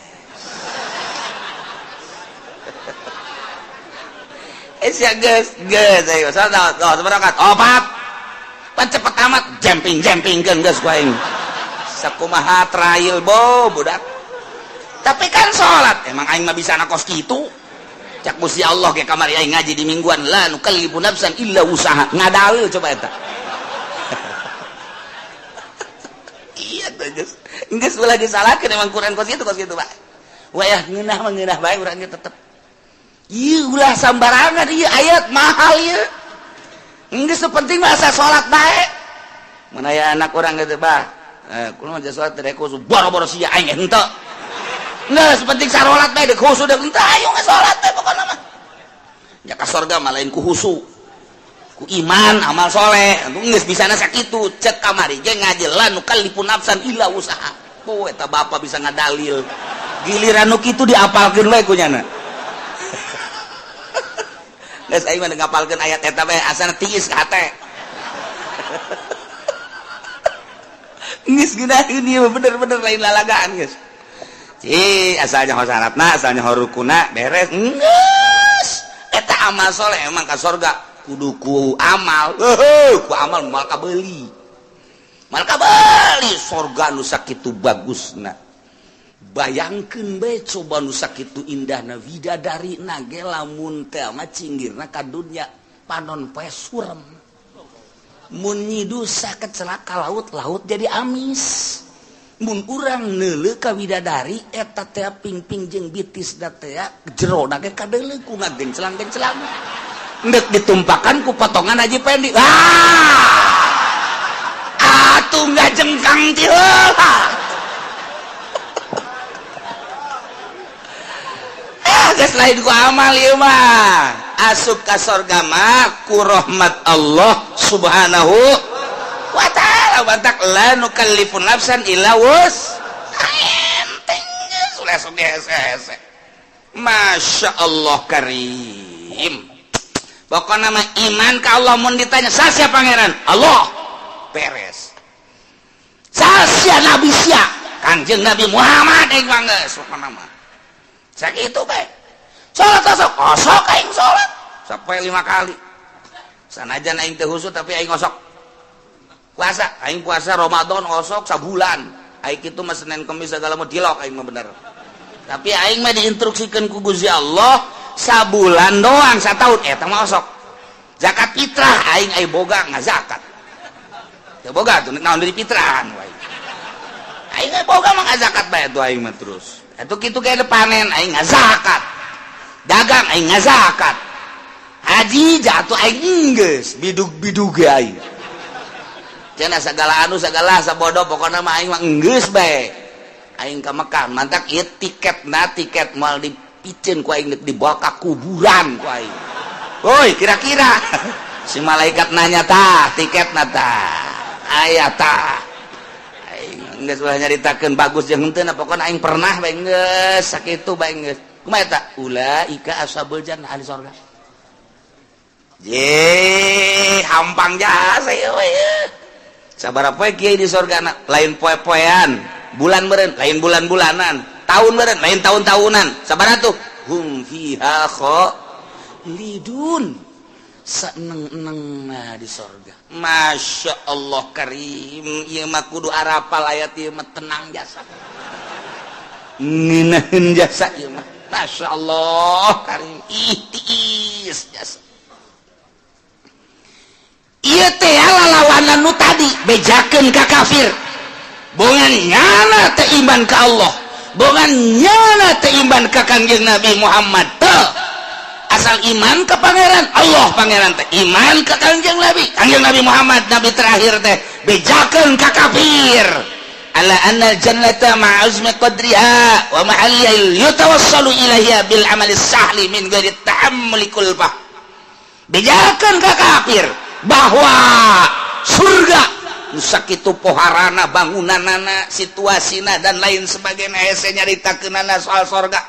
sia geus geus ayo salat sabarakat opat pan cepet amat jemping jempingkeun geus ku aing sakumaha trail bo budak tapi kan salat emang aing mah bisa na kos kitu cak Gusti Allah ke kamari aing ngaji di mingguan la nukallifu nafsan illa usaha ngadalil coba eta iya teh geus geus ulah disalahkeun emang Quran kos kitu Pak wayah ngeunah mah ngeunah bae urang ge tetep ieu ulah sambarangan ieu ayat mahal ieu geus penting mah asa salat bae mun aya anak urang geus bah kulo mah salat teh khusus boro-boro sia aing henteu geus penting sarolat bae deuk khusu deuk henteu ayo salat teh pokona mah nya ka sorga mah lain ku khusu ku iman amal soleh atuh geus bisana sakitu cek kamari ge ngaji la nukallifu nafsan illa usaha oh eta bapa bisa ngadalil giliran nu kitu diapalkeun we ku nyana geus aing mah ngapalkeun ayat eta bae asana tiis ka hate geus geunaheun ieu bener-bener lain lalagaan geus. Ci asalnya ho syaratna, asalnya ho rukuna beres. Geus. Eta amal soleh emang ka sorga kudu ku amal. Heuh, ku amal moal kabeuli. Moal kabeuli sorga nu sakitu bagusna. Bayangkeun bae coba nu sakitu indahna widadarina ge lamun teh mah cinggirna ka dunya panon poe surem. Mun nyidusa kecelaka laut, laut jadi amis. Mun urang neuleuh ka widadari eta teh pingping jeung bitis da teh jero na ge kadeuleu ku ngagencelang-gencelang. Ndek ditumpakan ku potongan Haji Pendi. Atuh nggak jengkang ti heula. Geus lain ku amal ieu mah. Asup ka sorga mah ku rahmat Allah Subhanahu wa ta'ala. Bantak la nukallifu nafsan illa wus. Enteng geus ulah sok dihese-hese. Masya Allah karim. Pokokna mah iman ka Allah, mun ditanya sasia pangeran? Allah. Beres. Sasia nabi sia? Kangjeng Nabi Muhammad aing mah geus pokona mah. Sakitu bae. Salat osok, osok aing salat sampai 5 kali. Sanajan aing teu khusyuk tapi aing osok. Puasa, aing puasa Ramadan osok sabulan. Aing kitu mah Senin Kemis segala mah dilok aing mah bener. Tapi aing mah diinstruksikeun ku Gusti Allah sabulan doang, satahun eta mah osok. Zakat fitrah aing ai boga ngazakat. Teu boga tuh naon dari fitrahan wae. Aing ai boga mah ngazakat bae tuh aing mah terus. Atuh kitu ge panen aing ngazakat. Dagang aing ngazakat. Haji jatuh aing geus bidug-bidug ge aing. Cenah segala anu segala sabodo pokona mah aing mah geus bae. Aing ka Mekah mantak ieu tiketna tiket moal dipiceun ku aing dibawa ka kuburan ku aing. Woi, kira-kira si malaikat nanya tah tiketna tah. Aya tah. Aing geus ulah nyaritakeun bagus jeung henteu pokona aing pernah bae geus sakitu bae geus. Kumaha eta? Ulaika ashabul jannah, ahli sorga. Ye, hampang jasa ieu we. Sabaraha poe kiai di sorga na? Lain poe-poean, bulan meureun, lain bulan-bulanan, tahun meureun, lain tahun-tahunan. Sabaraha tuh? Hum fiha khalidun. Seneng-enengna di sorga. Masya Allah karim, ieu mah kudu arapal ayat ieu mah tenang jasa. Ngeunaheun jasa ieu mah. Masya Allah karim, ih tiis jasa. Ieu teh lalawanan nu tadi bejakeun ka kafir. Bongan nyana teh iman ka Allah, bongan nyana teh iman ka Kangjeng Nabi Muhammad teh. Asal iman ke pangeran Allah, pangeran teh iman ke Kangjeng Nabi, Kangjeng Nabi Muhammad nabi terakhir teh bejakeun ka kafir. Ala anna jannata ma'azmi qadriha wa mahalliha yutawassalu ilaiha bil amali sahli min ghairi ta'ammuli kulfah. Bejakeun ka kafir bahwa surga nu sakitu poharana, bangunanana, situasina dan lain sebagainya, hese nyaritakeunana soal sorga.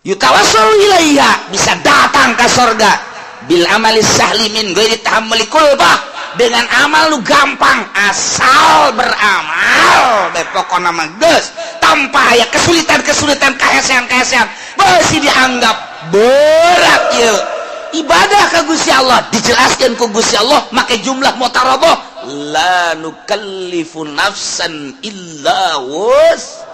Yutawassalu ilaiha, bisa datang ke sorga, bil amali sahli min ghairi tahammuli kulfah, dengan amal lu gampang, asal beramal bae pokona mah geus tanpa aya kesulitan-kesulitan, kahesean-kahesean beusi dianggap berat ieu ibadah ka Gusti Allah. Dijelaskan ku Gusti Allah make jumlah mutaraboh, la nukallifu nafsan illa wus.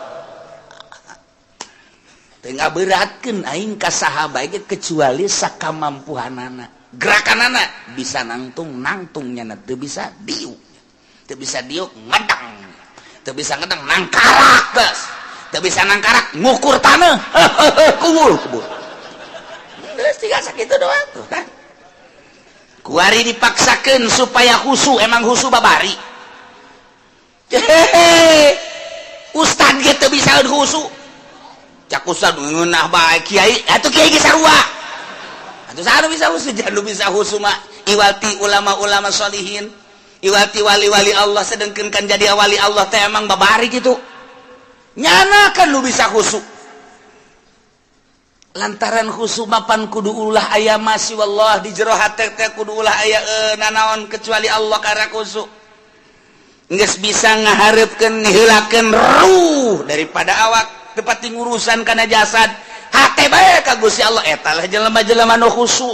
Teu ngaberatkeun aing ka saha bae kecuali sakamampuhanana. Gerakanana bisa nangtung nangtungnya, teu bisa diuk, teu bisa diuk ngedang, teu bisa ngedang nangkarak geus, teu bisa nangkarak ngukur tanah kubur kubur geus, tinggal sakitu doang tuh kan. Kuari dipaksakeun supaya khusu, emang khusu babari. Hehehe, ustad ge teu bisa khusu, cak ustad ngeunah bae kiai atuh, kiai ge sarua atuh. Saha nu bisa khusu? Jangan bisa khusu mah iwati ulama-ulama sholihin, iwati wali-wali Allah. Sedengkeun kan jadi wali Allah teh emang babari gitu, nyana kan lu bisa khusu. Lantaran khusu mapan kudu ulah aya masih wallah di jero hate teh, kudu ulah aya nanaon kecuali Allah. Karena khusu geus bisa ngahareupeun ngiheulakeun ruh daripada awak, tepati ngurusan kana jasad, hate bae ka Gusti Allah, eta lah jelema-jelema nu khusu.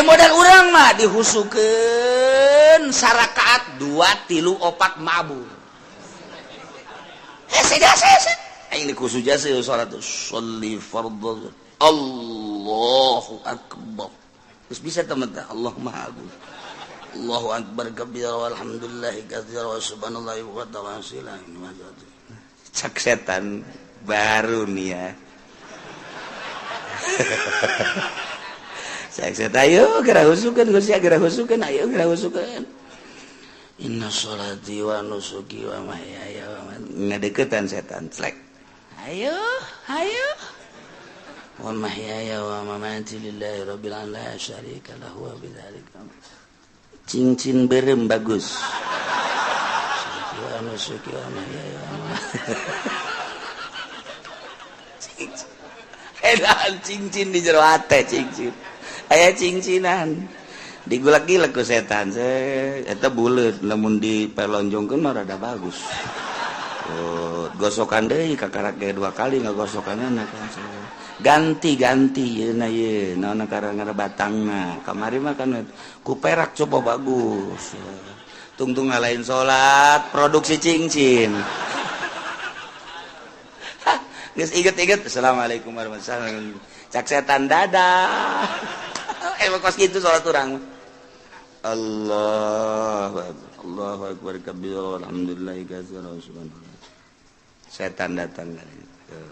Modal urang mah dihusukeun sarakaat 2 3 4 mabur. Hese jasa hese aing dikhusu jasa salat sholli fardhu, Allahu akbar, terus bisa teman teh Allah Maha Agung, Allahu akbar kabira walhamdulillahi katsira wa subhanallahi wa ta'ala. Cak setan baru nih ya. Saya ayo geura husukeun Gusti, geura husukeun, ayo geura husukeun. Inna sholati wa nusuki wa mahyaya wa mamati. Ngadeukeutan setan slek. Ayo, ayo. Wa mahyaya wa mamati lillahi rabbil alamin la syarika lahu wa bidzalika. Cincin berem bagus. Wa nusuki wa mahyaya wa mamati. Cincin. Edan cincin di jero hate cincin. Aya cincinan digulak-gilak ku setan eta buleut lamun dipelonjongkeun mah rada bagus. Oh, gosokan deui kakarak ge dua kali ngagosokanna ganti-ganti yeuna ye naon karang batangna kamari mah kan ku perak coba bagus. Tungtung ngalain salat produksi cincin. Geus inget-inget assalamualaikum warahmatullahi wabarakatuh. Cak setan dadah. Emang kos gitu sholat urang. Allah Allahu akbar kabir alhamdulillah katsira subhanallah. Setan datang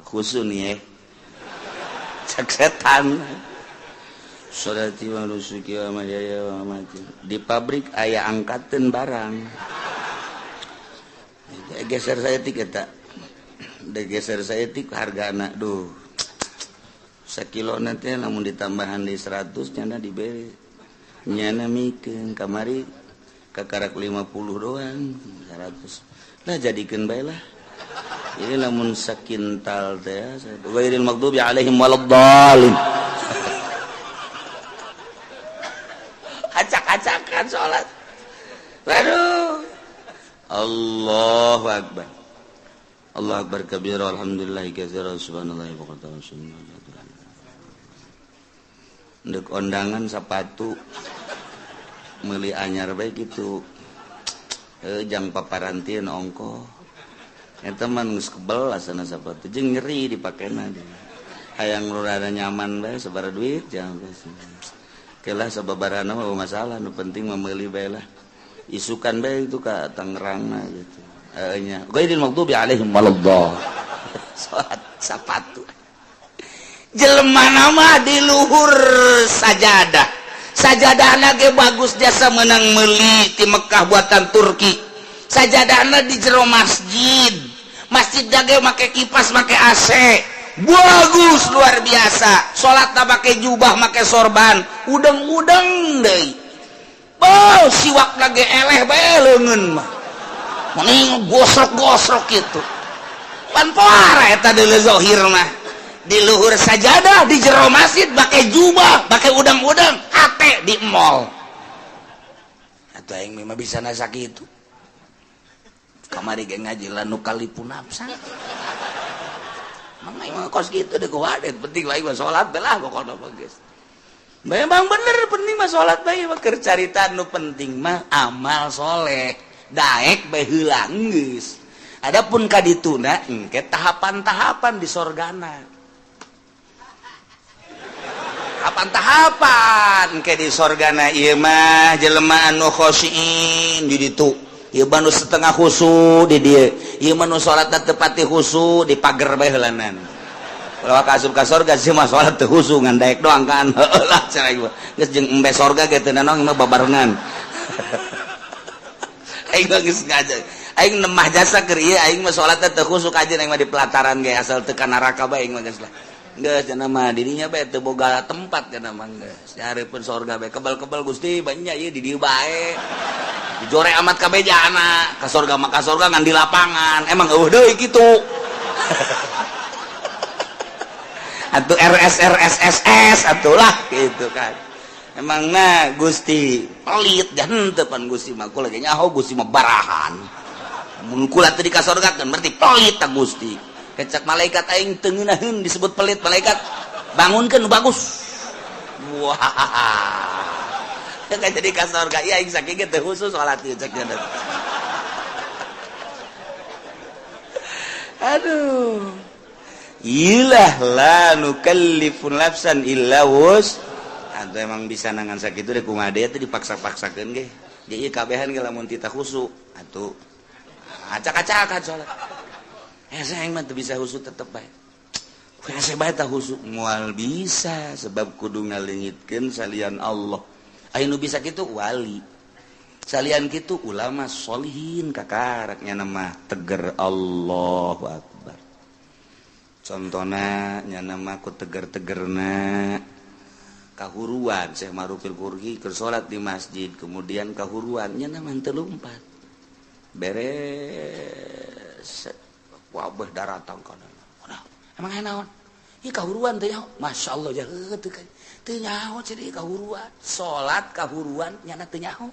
khusun ya. Cak setan. Sholati wa nusuki wa mahyaya wa mamati. Di pabrik aya angkateun barang. Geser saya tik eta. Geser saya tik hargana duh. Sakilo nanti namun ditambahan di 100 nyana diberi nyana mikeun kamari kakarak 50 doang 100 lah jadikeun bae lah ini lamun sakintal teh ghairil maghdubi alaihim waladdallin. Acak-acakan salat. Waduh, Allahu akbar Allahu akbar kabira alhamdulillah katsira subhanallahi wa bihamdihi. Ndek ondangan sepatu meuli anyar bae kitu jang paparantieun ongko eta mah geus kebel asana sepatu jeung nyeri dipakena hayang nu rada nyaman bae sabaraha duit jangan kelah sababarana mah masalah nu penting mah meuli bae lah isukan bae itu ka Tangerangna gitu nya ghairil maghdubi alaihim waladdallin. Salat sapatu jelema nama di luhur sajadah sajadahna ge bagus jasa menang meuli ti Mekah buatan Turki sajadahna di jero masjid masjid ge make kipas make AC bagus luar biasa salatna make jubah make sorban udeng-udeng deui bau siwakna ge eleh bae leungeun mah mending gosrok-gosrok kitu pan poara eta deuleu zahir mah di luhur sajadah di jero masjid pakai jubah pakai udang-udang hate di mall atau aing mah bisa nasak itu kamari ge ngaji la nukallifu nafsa mang aing mah kos kitu deui kuwadet penting aing mah salat belah pokona mah geus memang bener penting mah salat bae mah keur carita nu penting mah amal soleh daek bae heula geus adapun ka dituna engke tahapan-tahapan di sorgana tahapan-tahapan ke di sorgana ieu mah jelema anu khosyin di ditu ieu mah nu setengah khusu di dieu ieu mah nu salatna teu pati khusu di pager bae heulanan ulah ka asup ka sorga sih mah salat teu khusu ngan daek doang kan heueuh lah cenah ieu geus jeung embe sorga ge teu nanaon mah babarengan aing mah geus ngaja aing nemah jasa keur ieu aing mah salatna teu khusu kajeun aing mah di pelataran ge asal teu ka neraka bae aing mah geus lah geus cenah mah dirinya bae teu boga tempat cenah mah geus dihareupeun sorga bae kebal-kebal Gusti banyak ieu di dieu bae dijore amat kabeh jana ka sorga mah ka sorga ngan di lapangan emang eueuh deui kitu atuh RS RS SS atuh lah gitu kan emang na Gusti pelit jangan teu pan Gusti mah kula ge nyaho Gusti mah barahan mun kula teu di ka sorga kan berarti pelit ta Gusti kecak malaikat aing teu ngeunaheun disebut pelit malaikat bangunkeun nu bagus wah teu jadi ka sorga ieu aing saking ge teu khusus salat ieu cek aduh ilah la nukallifu nafsan illa wus atau emang bisa nangan sakitu deh kumaha deui teh dipaksa-paksakeun ge ge ieu kabehan ge lamun tita khusu atuh acak-acakan salat. Saya mah bisa khusu tetep bae. Hese bae tah khusyuk, moal bisa, sebab kudu ngaleungitkeun salian Allah. Aya nu bisa kitu wali, salian kitu ulama solihin, kakaraknya nama teger. Allahu Akbar. Contohna nya nama ku teger-tegerna kahuruan Syekh Ma'rufil Karhi keur salat di masjid, kemudian kahuruan, nya nama teu lumpat, beres wabah daratang kana. Emang aya naon? Ieu kahuruan teh nyaho. Masya Allah, ya teu teu nyaho ciri kahuruan. Salat kahuruan nyana teu nyaho.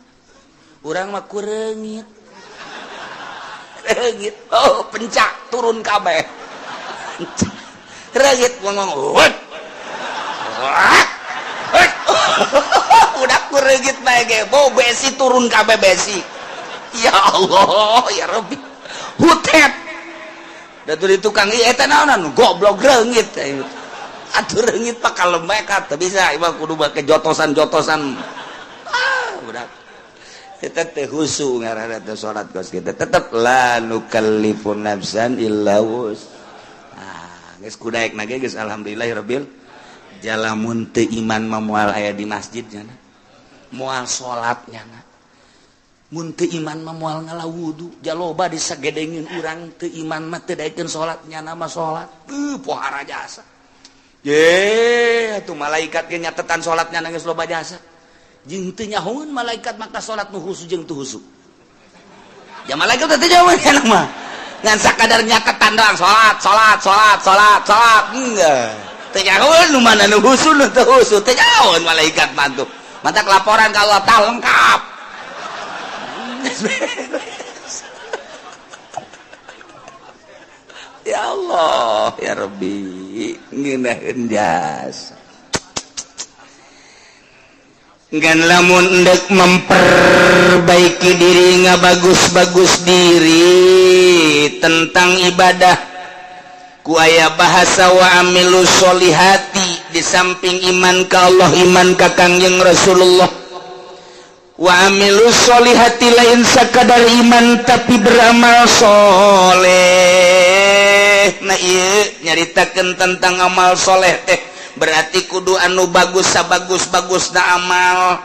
Urang mah ku reungit. Reungit. Oh, pencak turun kabeh. Reungit ngomong. Wah. Udah ku reungit bae ge, bau besi turun kabeh besi. Ya Allah, ya Rabbi. Hutet. Da di tukang ieu eta naonan, goblok, reungit. Atuh reungit pak kalem bae teu bisa, ieu kudu make jotosan-jotosan. Ah, udah. Eta teh khusyuk ngaranna teh salat kos kitu. Tetep la nukallifu nafsan illa wus. Ah, geus kudaek na ge geus alhamdulillahirabbil. Jalamun teu iman mah moal aya di masjid nya. Moal salat nya. Mun teu iman mah moal ngala wudu. Jaloba disagedengin urang teu iman mah teu daekeun salat, nyana mah salat. Teu pohara jasa. Ye, atuh malaikat ge nyatetan salatnya geus loba jasa. Jeung teu nyahoeun malaikat maka salat nu khusyuk jeung teu khusyuk. Ya malaikat teh teu nyahoeun mah. Ngan sakadar nyatetan doang salat, salat, salat, salat, salat. Enggak. Teu nyahoeun nu mana nu khusyuk nu teu khusyuk, teu nyahoeun malaikat mah tuh. Matak laporan ka Allah tah lengkap. Beres. Ya Allah, ya Rabbi, ngeunaheun jasa. Ngan lamun endek memperbaiki diri, ngabagus-bagus diri tentang ibadah, ku aya bahasa wa amilu solihati. Di samping iman ka Allah, iman ka Kangjeng Rasulullah, wa amilu solihati, lain sakadar iman tapi beramal soleh. Nah, iya nyaritakan tentang amal soleh teh berarti kudu anu bagus, sabagus-bagus na amal,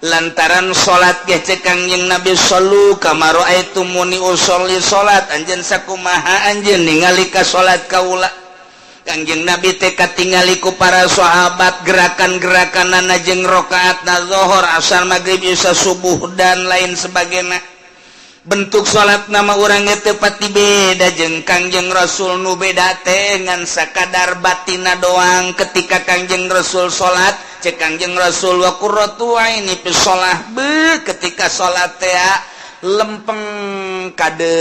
lantaran salat ge cek Kangjeng Nabi shallu kama raaitumuni usolli, salat anjeun sakumaha anjeun ningali ka salat kaula. Kangjeng Nabi teh katingali ku para sahabat gerakan-gerakanana jeung rakaatna zuhur, asar, maghrib, isya, subuh, dan lain sebagainya. Bentuk salat nama urang teu pati beda jeung Kangjeng Rasul, nu beda teh ngan sakadar batina doang. Ketika Kangjeng Rasul salat, cek Kangjeng Rasul wa qurratu aini fi shalah, be ketika salat teh lempeng kade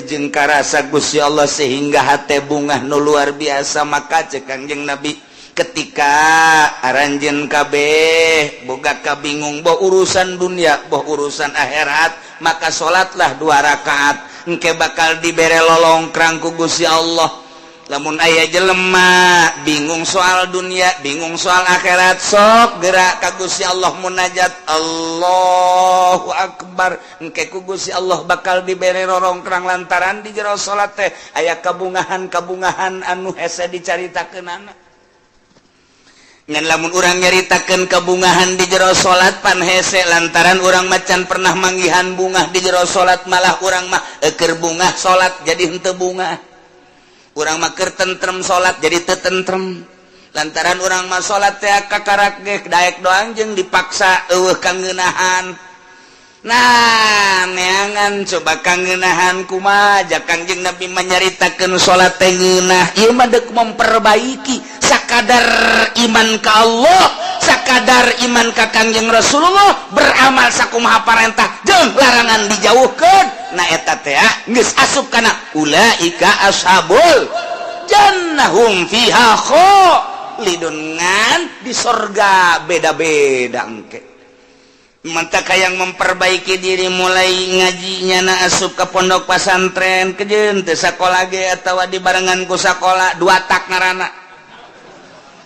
jeung karasa Gusti Allah sehingga hate bungah nu luar biasa. Maka cek Kangjeng Nabi, ketika aranjeun kabeh boga kabingung, boh urusan dunia boh urusan akhirat, maka salatlah dua rakaat, engke bakal dibere lolongkrang ku Gusti Allah. Lamun aya jelema bingung soal dunia, bingung soal akhirat, sok gerak ka Gusti Allah, munajat, Allahu Akbar, engke ku Gusti Allah bakal dibere rorongkrang, lantaran di jero salat teh aya kabungahan-kabungahan anu hese dicaritakeunana. Ngan lamun urang nyaritakeun kebungahan di jero salat pan hese, lantaran urang macan pernah manggihan bungah di jero salat. Malah urang mah eker bungah salat jadi henteu bungah, urang mah keur tentrem salat jadi teu tentrem, lantaran urang mah salat teh kakarak ge daek doang jeung dipaksa, eueuh kangeunahan. Nah, neangan coba kangeunahan kumaha. Kangjeng Nabi menyaritakeun salat teh ngeunah. Ieu mah deuk memperbaiki sakadar iman ka Allah, sakadar iman ka Kangjeng Rasulullah, beramal sakumaha parentah jeung larangan dijauhkeun. Nah, eta teh geus asup kana ulaika ashabul jannah hum fiha khalidun. Ngan di sorga beda-beda engke. Mantap yang memperbaiki diri mulai ngajinya na asup ke pondok pesantren kejeun teu sakola ge atawa dibarengan ku sakola, dua tak ngarana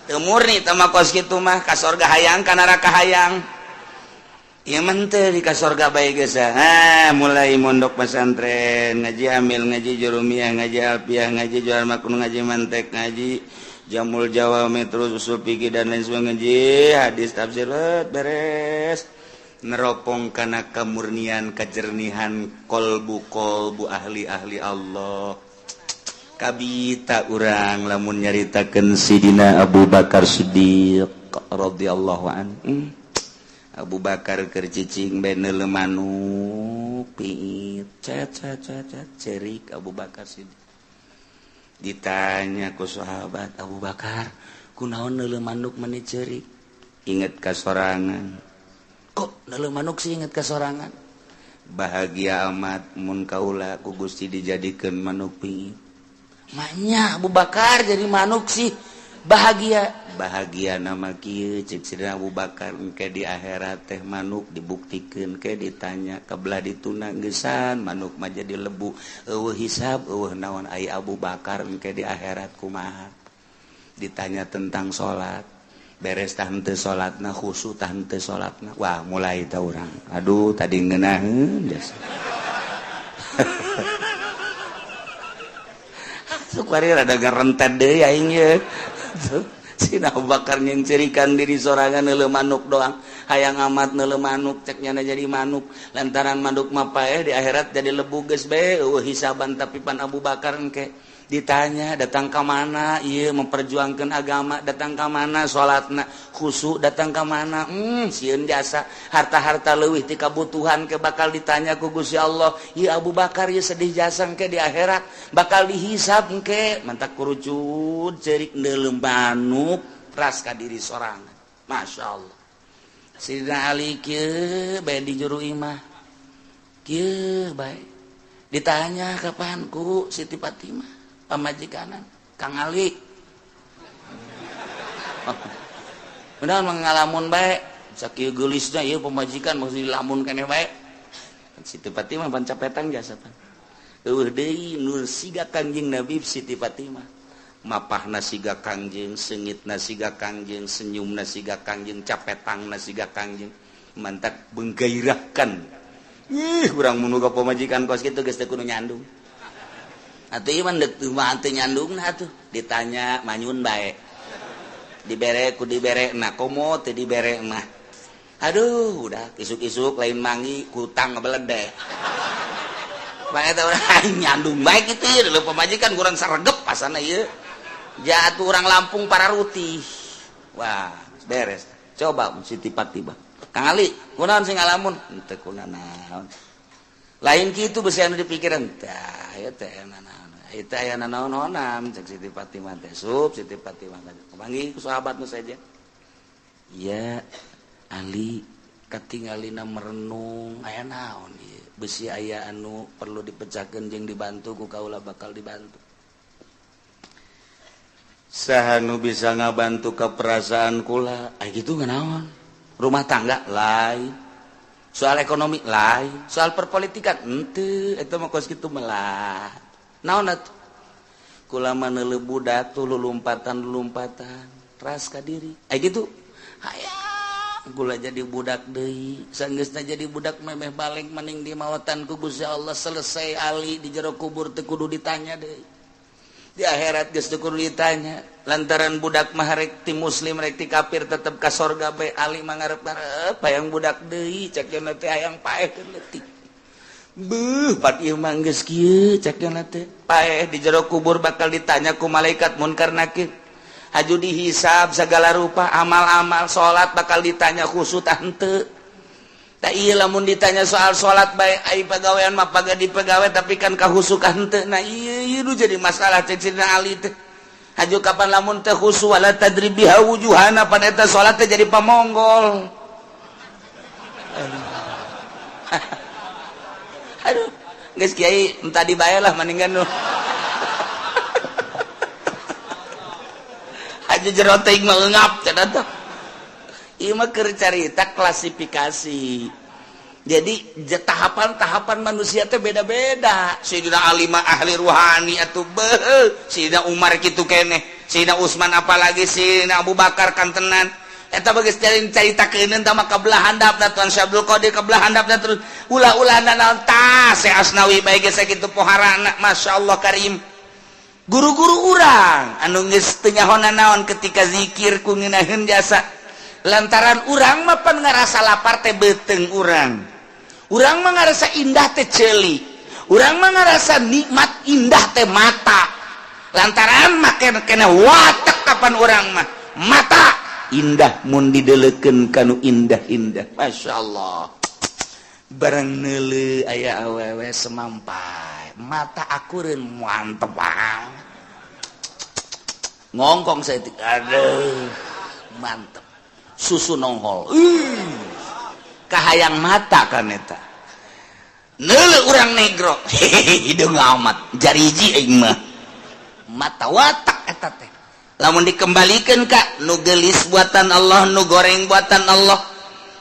teu murni teh mah. Kos kitu mah ka sorga hayang, ka neraka hayang. Ieu mah teu di ka sorga bae geus. Ah, mulai mondok pesantren, ngaji amil, ngaji jurumiyah, ngaji alfiah, ngaji jual makun, ngaji mantek, ngaji jamul jawami, terus usul fikih dan lain sebagainya, ngaji hadis, tafsir, beres, neropong kana kemurnian, kejernihan kolbu kolbu ahli-ahli Allah. Kabita urang lamun nyaritakeun Sidina Abu Bakar Siddiq radhiyallahu anhu. Abu Bakar keur cicing bae neuleu manuk piit, cet cet cet cet, cerik Abu Bakar Siddiq. Ditanya ku sahabat, "Abu Bakar, kunaon neuleu manuk meni cerik?" "Inget ka sorangan." "Kok neuleu manuk sih inget ka sorangan?" "Bahagia amat mun kaula ku Gusti dijadikeun manuk piit." "Maknya Abu Bakar jadi manuk sih bahagia?" "Bahagia nama kieu," cek Sidina Abu Bakar, "engke di akhirat teh manuk dibuktikeun ke ditanya kebelah dituna geusan manuk mah jadi lebu, eueuh hisab, eueuh naon. Ai Abu Bakar engke di akhirat kumaha? Ditanya tentang salat, beres tah henteu salatna, khusyuk tah henteu salatna." Wah, mulai tah urang, aduh, tadi ngeunaheun jasa. Suka rada gerentet deui aing ye. Sina Abu Bakar nyengcerikan diri sorangan, neuleu manuk doang, hayang amat neuleu manuk, cek nyana jadi manuk, lantaran manuk mah paeh, di akhirat jadi lebu geus bae, eueuh hisaban. Tapi pan Abu Bakar engke ditanya, datang ka mana ieu memperjuangkan agama, datang ka mana salatna khusyuk, datang ka mana, sieun jasa harta-harta leuwih ti kabutuhan, ke bakal ditanya ku Gusti Allah. Ieu Abu Bakar ieu sedih jasa, engke di akhirat bakal dihisab engke. Mantak kurucut cerik neuleu manuk, ras ka diri sorangan. Masya Allah. Sidina Ali kieu bae di juru imah kieu bae, ditanya kapan ku Siti Fatimah pamajikanan, "Kang Ali, benar mengalamun bae sakieu geulisna ieu pamajikan, maksud dilamun keneh bae?" Siti Fatimah pan capetan jasa, pan eueuh deui nur siga Kangjeng Nabi. Siti Fatimah mapahna siga Kangjeng, seungitna siga Kangjeng, senyumna siga Kangjeng, capetangna siga Kangjeng, mantak menggairahkan. Ih, urang mun boga pamajikan kos kitu geus teu kudu nyandung atuh. Ieu mah deuk mah teu nyandungna atuh. Ditanya manyun bae, dibere ku dibere na, komo teu dibere mah aduh, udah isuk-isuk lain mangi kutang ngebeledeh bae. Eta urang nyandung bae kitu ieu leuh pamajikan kurang saregep pasana ieu jatuh orang Lampung para rutih. Wah, beres. Coba Siti Fatimah, "Kang Ali, kunaon sing ngalamun?" "Henteu kunanaon." "Lain kitu, besi anu dipikiran tah ieu teh naon itu, aya naon-naonan," cek Siti Fatimah teh. Sup Siti Fatimah kepanggih ku sahabat nu saja, "Ya Ali, katingalina merenung, aya naon ieu? Besi aya anu perlu dipecahkeun jeung dibantu ku kaula, bakal dibantu." "Saha nu bisa ngabantu ke perasaan kula?" "Ay gitu naon, rumah tangga lain, soal ekonomi lain, soal perpolitikan henteu, eta mah kos kitu melah. Naon atuh?" "Kula mah neuleu budak tuh lulumpatan-lulumpatan, ras ka diri. Ay gitu hayang kula jadi budak deui. Sanggeusna jadi budak memeh balik maning di mawatan ku Gusti Allah, selesai Ali di jero kubur, teu kudu ditanya deui di akhirat, geus teu kudu ditanya, lantaran budak mah rek ti muslim rek ti kafir tetep ka sorga bae. Ali mah ngarep-ngarep hayang budak deui, cek teh hayang paeh leutik. Beuh, pat ieu mah geus kieu," cek teh, "paeh di jero kubur bakal ditanya ku malaikat munkar nakir, haju dihisab segala rupa amal-amal, salat bakal ditanya khusyuk tah henteu. Tak iya lamun ditanya soal salat bae, ai pagawean mah paga di pegawai, tapi kan kahusukan henteu. Nah, iya iya nu jadi masalah," cek Sidina Ali teh. "Haju kapan lamun teh khusyuk, wala tadrib biha wujuhana, pan eta salat teh jadi pamonggol." Aduh, aduh, geus kiai, entah dibayar lah mendingan nu aja jero teuing mah eungap cenah teh. Ieu mah keur carita klasifikasi. Jadi tahapan-tahapan manusia teh beda-beda. Sayyidina Ali mah ahli ruhani atuh, beuh. Sayyidina Umar kitu keneh, Sayyidina Utsman apalagi, Sayyidina Abu Bakar kantenan. Eta bagus carita keuneun tah mah kabelah handapna Tuan Syekh Abdul Qadir, kabelah handapna terus ulah-ulah naon tah Syekh Asnawi bae geus sakitu poharana. Masyaallah karim, guru-guru urang anu geus teu nyaho naon ketika zikir ku ngeunaheun jasa, lantaran urang mah pan ngarasa lapar teh beuteung urang, urang mah ngarasa indah teh ceuli, urang mah ngarasa nikmat indah teh mata, lantaran make kena watak kapan urang mah mata indah mun didelekeun kanu indah-indah. Masya Allah, barang neuleu aya awewe semampai, mata akureun, mantep banget, ngongkong saya, aduh mantep, susu nongol. Ih, kahayang mata kan eta. Neuleu urang negro, hideung amat, jariji aing mah, mata watak eta teh. Lamun dikembalikan ka nu gelis buatan Allah, nu goreng buatan Allah,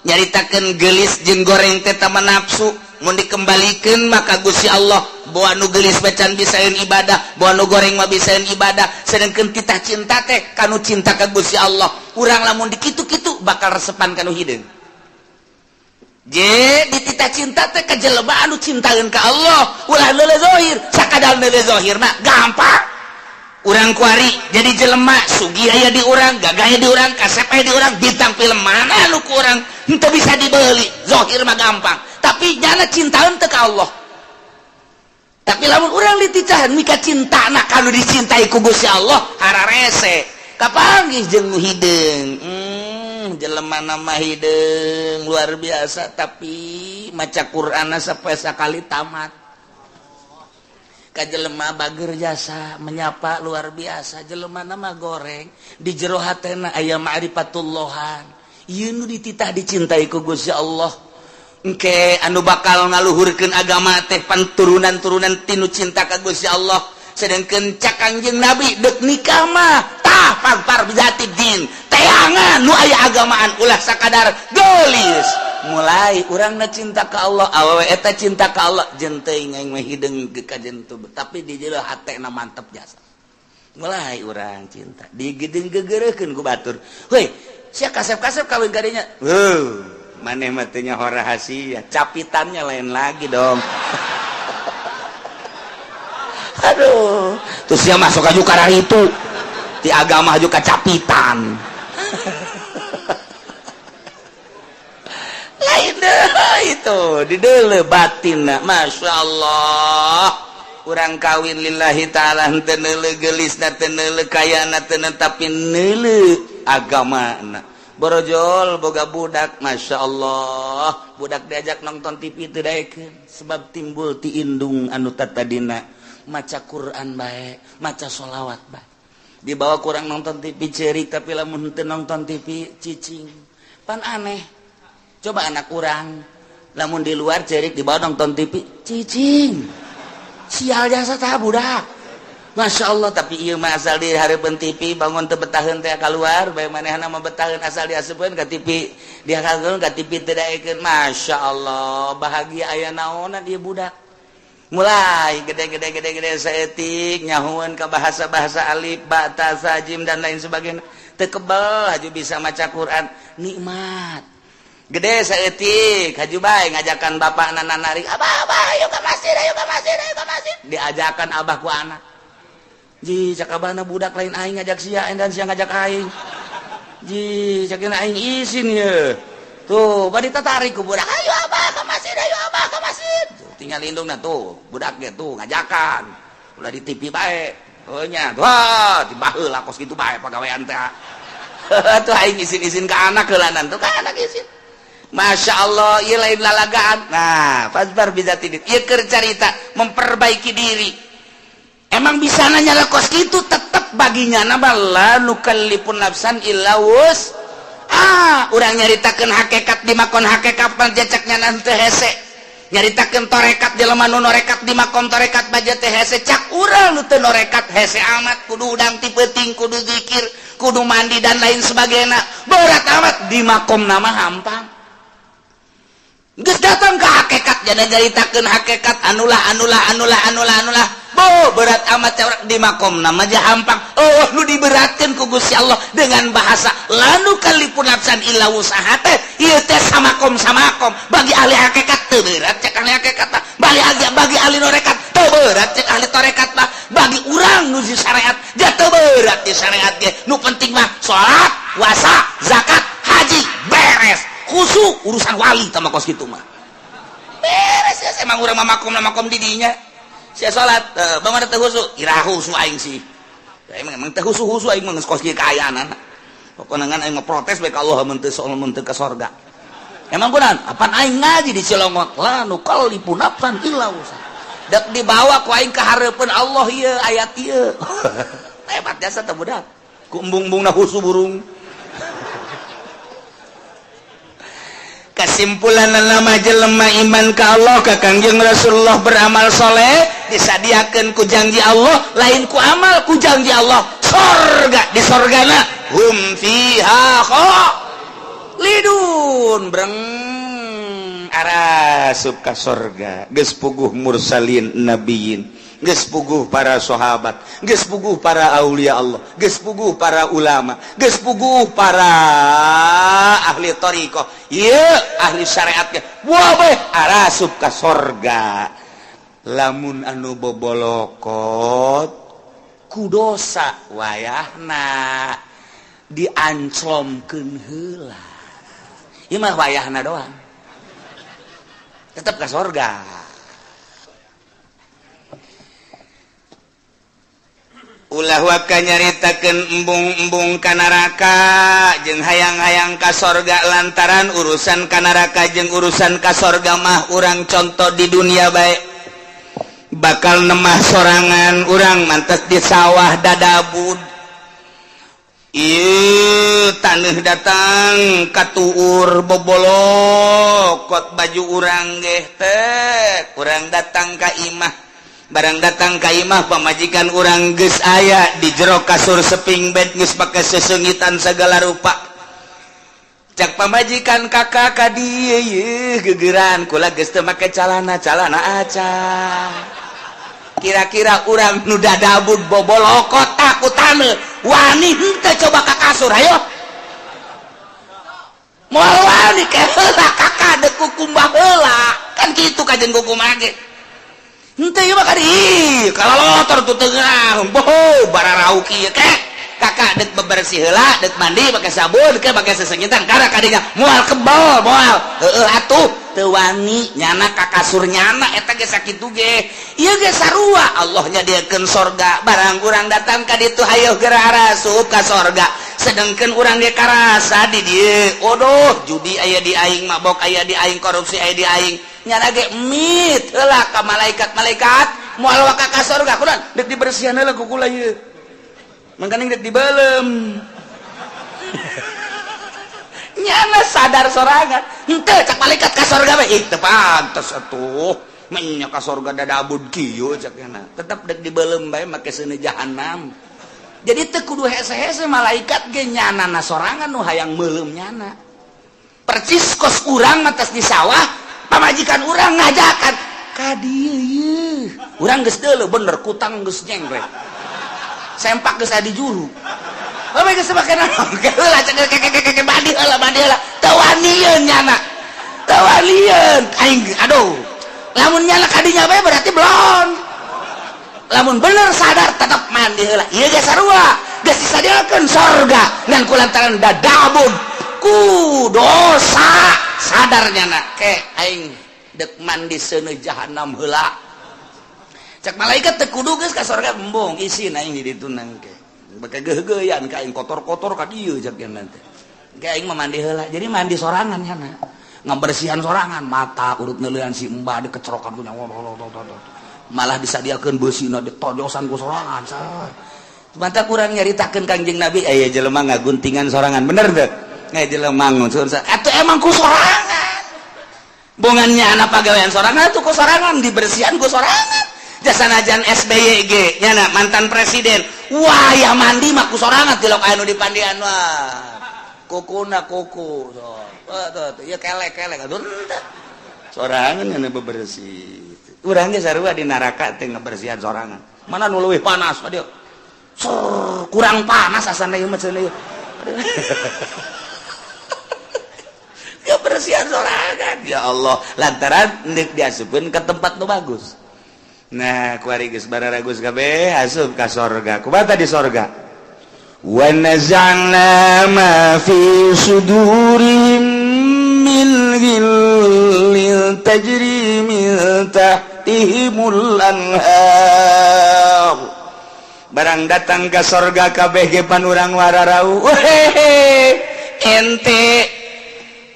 nyaritakan gelis jeung goreng teh tama nafsu. Mun dikembalikan maka Gusti Allah bawa nu gelis bacan bisaeun ibadah, bawa nu goreng mah bisaeun ibadah, sedangkan titah cinta teh kanu cinta ka Gusti Allah. Urang lamun dikitu-kitu bakal resepan kanu hideung. Je dititah cinta teh ka jelema anu cintaeun ka Allah, ulah neuleu zahir. Sakadar neuleu zahir mah gampang. Urang kuari jadi jelema sugih aya di urang, gagah aya di urang, kasep aya di urang, bintang film mana nu ku urang henteu bisa dibeli. Zahir mah gampang, tapi nyana cintaeun teu ka Allah. Tapi lamun urang dititahan mika cintana kanu dicintai ku Gusti Allah, hararese kapanggih jeung nu hideung. Jelema nama hideung luar biasa, tapi maca Qur'an sampai sakali tamat. Ka jelema bager jasa, menyapa luar biasa, jelema nama goreng, di jero hatena aya ma'rifatullahan. Ieu nu dititah dicintai ku Gusti Allah. Engke anu bakal ngaluhurkeun agama teh pan turunan-turunan tinu cinta ka Gusti Allah. Sedangkan cak Kangjeng Nabi, dek nikah mah tah fadzfar bizatid din, teangan nu aya agamaan, ulah sakadar gelis. Mulai urang na cinta ka Allah, awewe eta cinta ka Allah, jeung teuing aing mah hideung ge kajen teu, tapi di jero hatena mantep jasa. Mulai urang cinta digedeng gegereukeun ku batur, "Heuy, sia kasep-kasep kawin kadinya." Heuh, maneh mah teu nyaho rahasia capitannya lain lagi dong. Aduh, terus dia masuk aja karena itu di agama juga capitan lain deh itu di dele batin. Masya Allah, urang kawin lillahi ta'ala, henteu neuleu geulisna, teu neuleu kayana, teu, tapi neuleu agamana. Borojol boga budak, Masya Allah, budak diajak nonton TV teu daekeun, sebab timbul ti indung anu tatadina maca Quran bae, maca sholawat bae. Dibawa kurang nonton TV cerik, tapi lamun henteu nonton TV cicing. Pan aneh coba, anak urang lamun di luar cerik, dibawa nonton TV cicing. Sial jasa tah budak. Masya Allah, tapi ieu mah asal di hareupeun TV bangun teu betaheun teh keluar bae. Manehna mah betaheun asal diasupkeun ka TV, dihakeun ka TV teu daekeun. Masya Allah, bahagia aya naonan ieu budak. Mulai gede-gede gede-gede saeutik nyahueun ka bahasa-bahasa alif ba ta sa jim dan lain sebagainya, teu kebel haju bisa maca Quran, nikmat. Gede saeutik haju bae ngajakan bapak nana narik, "Abah, abah, ayo ke masjid, ayo ke masjid, ayo ke masjid." Diajakan abah ku anak. Ji, cak abahna, "Budak lain aing ngajak sia dan sia ngajak aing." Ji, cak aing isin ye. Tuh bari tatarik ku budak, "Ayo abah ke masjid, ayo abah ke masjid." Tuh, tinggal indungna tuh budak ge tuh ngajakan, ulah di TV bae. Oh nya, wah, di baheula kos kitu bae pagawean teh. Tuh aing isin-isin ke anak heulanan, tuh ka anak isin. Masya Allah, ieu lain lalagaan. Nah, fadzfar bizatid, ieu keur carita memperbaiki diri. Emang bisa nanya lah kos gitu, tetep baginya nama la nukallifun nafsan illa wus ah. Urang nyaritakeun hakikat di makom hakikat jacaknya nanti hese, nyaritakeun torekat jelema nu norekat di makom torekat baja teh hese. Cak urang nu teu norekat hese amat, kudu udang ti peuting, kudu zikir, kudu mandi dan lain sebagainya, berat amat. Di makom nama hampang. Geus datang ke hakikat, jadi nyaritakeun hakikat anulah anulah anulah anulah anulah. Bo berat amat cawrak di makom nama aja hampang. Oh, nu diberatkeun ku Gusti Allah dengan bahasa la nukallifu nafsan illa wus'aha teh ieu teh samakom samakom. Bagi ahli hakikat teu berat cek ahli hakikat mah. Bagi ahli tarekat teu berat cek ahli tarekat mah. Bagi urang nu di syariat ja teu berat di syariat ge. Nu penting mah salat, puasa, zakat, haji, beres. Khusyuk urusan wali tama kos kitu mah. Beres ya, emang urang mah makom makom di dinya. Sia salat, bagaimana teu khusyuk? Iraha khusyuk aing sih. Ya, emang emang teu khusyuk khusyuk aing mah geus kos kieu kaayaan. Pokona ngan aing mah protes bae ka Allah mun teu mun teu ka sorga. Emang kunaon? Apan aing ngaji di Cilongot, la nukallifu nafsan illa wus'aha. Dek dibawa ku aing ka hareupeun Allah ieu ayat ieu. Hebat jasa teh budak. Ku embung-embungna khusyuk burung. Kesimpulan nama jelema iman ka Allah, ka Kangjeng Rasulullah, beramal soleh, disadiakan ku janji Allah, lain ku amal, ku janji Allah sorga. Di sorgana hum fiha khalidun, breng arasup ka sorga. Geus puguh mursalin, nabiyin, geus puguh para sahabat, geus puguh para aulia Allah, geus puguh para ulama, geus puguh para ahli thariqah, ieu ahli syariat ge wah bae arasup ka sorga. Lamun anu bobolokot ku dosa, wayahna dianclomkeun heula. Ieu mah wayahna doang, tetep ka sorga. Ulah waka nyaritakeun embung-embung ka neraka jeung hayang-hayang ka sorga, lantaran urusan ka neraka jeung urusan ka sorga mah urang contoh di dunia bae. Bakal nemah sorangan urang mantes di sawah dadabud. Ieu taneuh datang katuur, bobolokot baju urang geh teh. Urang datang ka imah, barang datang ka imah pamajikan urang geus aya di jero kasur seping bed, geus pake sesengitan segala rupa. Cak pamajikan, "Kakak, ka dieu yeuh gegeran kula geus teu make calana, calana aca." Kira-kira urang nu dadabud bobolokot ku taneuh wani henteu coba ka kasur? Ayo, moal wani ke heula, kakak, deuk kukumbah heula. Kan kitu kajen kukumbah ge. Henteu ieu mah kadi kalalotor tuh tengah boho bararau kieu ke. "Kakak, dek bebersih heula, dek mandi pakai sabun ke, pakai sesengitan." Karena kadinya moal kebal, moal heueuh atuh teu wani nyana ka kasur nyana eta ge. Sakitu ge ieu ge sarua. Allah nyadiakeun sorga, barang urang datang ka ditu, hayoh geura arasup ka sorga. Sedangkan urang ge karasa di dieu, odoh, judi aya di aing, mabok aya di aing, korupsi aya di aing. Nyana ge mit heula ka malaikat, "Malaikat, moal waka ka sorga." "Kunaon?" "Dek dibersihan heula ku kula ieu, mangkaning dek dibeuleum." Nyana sadar sorangan henteu. Cak malaikat, "Ka sorga bae." "Ih, teu pantes atuh menya ka sorga dadabud kieu," cak nyana. Tetep dek dibeuleum bae make seuneu jahanam. Jadi teu kudu hese-hese malaikat ge, nyana na sorangan nu hayang meuleum nyana. Percis kos urang atas di sawah, pamajikan urang ngajakan ka dieu ieu, urang geus deuleu bener kutang geus nyengklek, sempak geus aya di juru. Bae geus make naon heula, cek keke, mandi heula, mandi heula. Teu wanieun nyana, teu wanieun aing. Aduh, lamun nyana kadinya bae berarti belum. Lamun bener sadar, tetap mandi heula. Ieu ge sarua, geus disadiakeun sorga, ngan kulantaran dadabun ku dosa, sadar nyana, "Ke, aing dek mandi seuneu jahanam heula." Cek malaikat, "Teu kudu geus ka sorga." "Embung, isin aing di ditu nangke bake geugeuyan ka aing, kotor-kotor ka dieu," cek nyana teh. "Ke, aing mah mandi heula." Jadi mandi sorangan nyana, ngabersihan sorangan, mata urut neuleuan si embah dikecerokan ku nyawa, malah disadiakeun beusina ditojosan ku sorangan. Mantap, kurang nyaritakeun Kangjeng Nabi aya jelema ngaguntingan sorangan, bener teu? Aya jelema nguncun atuh emang ku sorangan, bongannya anak pagawean sorangan tuh, ku sorangan dibersihan ku sorangan. Jasa najan SBY ge nyana mantan presiden, wah ya mandi mah ku sorangan, tilok anu dipandian wah kukuna kuku so tuh tuh ya kelek kelek aduh. Sorangan yang bebersih. Urang ge sarua di neraka teh ngebersihan sorangan. Mana nu leuwih panas dia? Sur, kurang panas asana ieu mah cenah ieu. Kebersihan sorangan, ya Allah, lantaran ndek diasupkeun ke tempat nu bagus. Nah, kuari geus bararagus kabeh asup ka sorga. Kumaha di sorga? Wa naza'na ma fi sudurihim min ghillin tajri min tahtihimul anhar. Barang datang ke sorga kabeh ge pan urang wararau. Wehehe, ente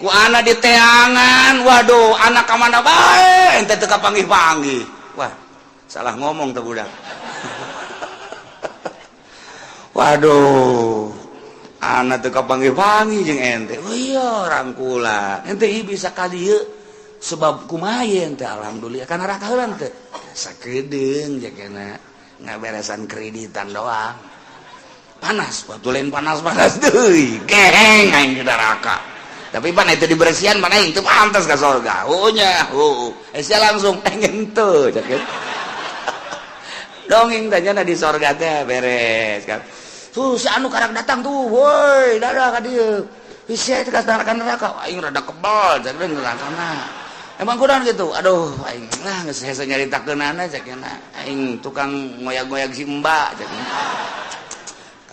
ku anak di teangan, waduh, anak ka mana bae ente teu kapanggih-panggih. Wah, salah ngomong tuh budak. Waduh, anak teu kapanggih-panggih jeung ente. Oh iya, rangkulan ente ieu bisa ka dieu sebab kumaha ente? Alhamdulillah kana neraka heula teh sakedeung jakena ngaberesan kreditan doang. Panas waktu lain panas-panas deui, geheng aing di neraka. Tapi pan itu dibersihan mana itu pantas ke surga. Oh nya, oh sia langsung pengen tuh cek dongeng tanya di sorga teh beres kan. Tuh si anu karak datang tuh, woi, dadah ka dieu. Sia itu ka neraka neraka aing rada kebal cek neraka na. Emang kurang gitu. Aduh, aing lah geus hese nyaritakeunana cek aing tukang ngoyag-ngoyag si mbak cek.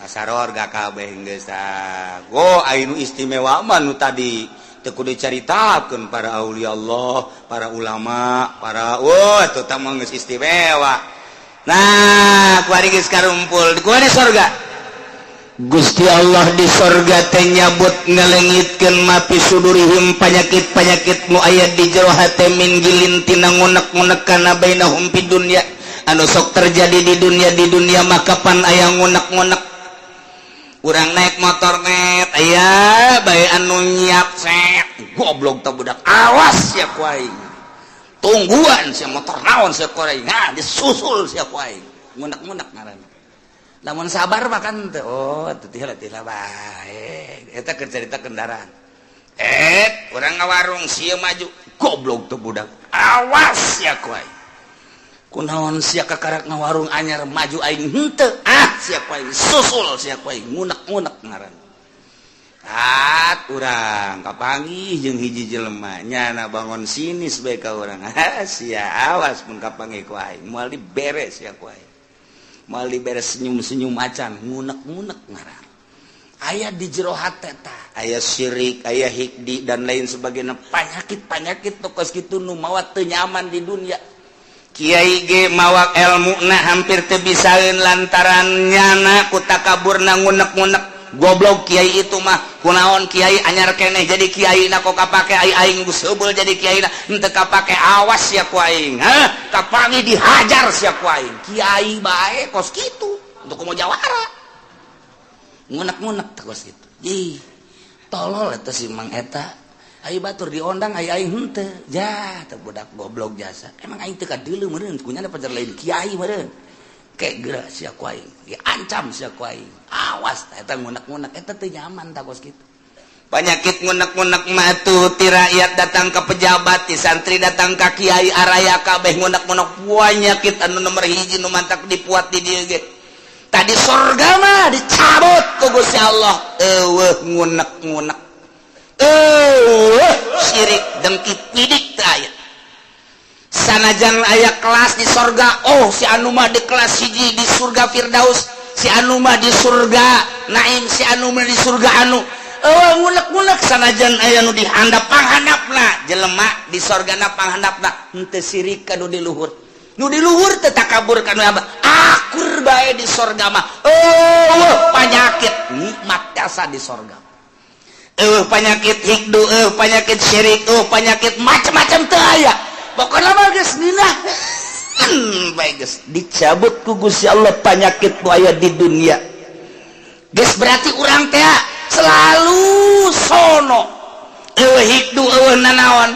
Kasaror gak kabeh geus tah. Go anu istimewa mah nu tadi teu kudu dicaritakeun, para aulia Allah, para ulama, para wah eta mah geus istimewa. Nah, kuari geus karumpul kuari sorga. Gusti Allah di sorga teh nyabut ngalengitkeun ma fi sudurihim panyakit-panyakit nu aya di jero hate, min ghillin tina ngunek-ngunek kana bainahum fid dunya, anu sok terjadi di dunia. Di dunia maka pan aya ngunek-ngunek. Urang naik motor net aya bae anu nyiap set, goblok teh budak, awas sia ku aing, tungguan sia motor naon sia ku aing. Nah, disusul sia ku aing, ngunek-ngunek ngaranna. Lamun sabar mah kan teh, oh teu tila bae eta keur cerita kendaraan. Eh, urang ngawarung sia maju, goblok tuh budak, awas sia ku aing, kunaon sia kakarak ngawarung anyar maju aing henteu, ah sia ku aing, susul sia ku aing, ngunek-ngunek ngaran. At urang kapanggih jeung hiji jelema, nyana bangun sinis bae ka urang. Ah sia, awas mun kapanggih ku aing, moal diberes sia ku aing, moal diberes senyum-senyum acan, ngunek-ngunek ngaran. Aya di jero hate tah aya syirik, aya hikdi dan lain sebagainya, panyakit-panyakit tokos kitu nu mawa teu nyaman di dunia. Kiai ge mawa ilmu na hampir teu bisaeun lantaran nyana ku takaburna ngunek-ngunek. Goblok kiai itu mah, kunaon kiai anyar keneh jadi kiai na kok kapake, ai aing geus heubeul jadi kiai na henteu kapake, awas sia ku aing, hah kapangi dihajar sia ku aing. Kiai bae kos kitu untuk komo jawara ngunek-ngunek teh kos kitu. Ih, tolol eta si Mang eta. Ayo batur diondang, ayo aing henteu ja teh budak goblok jasa. Emang aing teu kadeuleu meureun kunyana pacar lain kiai meureun kayak geura sia ku aing, diancam sia ku aing, awas. Eta ngunek-ngunek eta teu nyaman tah kos kitu. Penyakit ngunek-ngunek mah tuh ti rakyat datang ke pejabat, ti santri datang ka kiai, araya kabeh ngunek-ngunek. Penyakit anu nomor hiji nu mantak dipuat di dieu ge. Tadi sorga mah dicabut ku Gusti Allah, eueuh ngunek-ngunek, eueuh syirik dengki pidik teu aya. Sanajan aya kelas di sorga, oh si anu mah di kelas hiji di surga Firdaus, si anu mah di surga Naim, si anu mah di surga anu, eueuh ngunek-ngunek. Sanajan aya nu dihandap panghandapna jelema di sorgana panghandapna, henteu sirik ka nu di luhur, nu di luhur teu takabur ka nu akur bae di sorga mah. Eueuh panyakit, nikmat jasa di sorga. Eueuh panyakit hikdu, eueuh panyakit syirik, eueuh panyakit macam-macam teu aya. Pokokna mah geus ngeunah bae, geus dicabut ku Gusti Allah panyakit nu aya di dunia. Geus berarti urang teh selalu sono, eueuh hikdu, eueuh nanaon.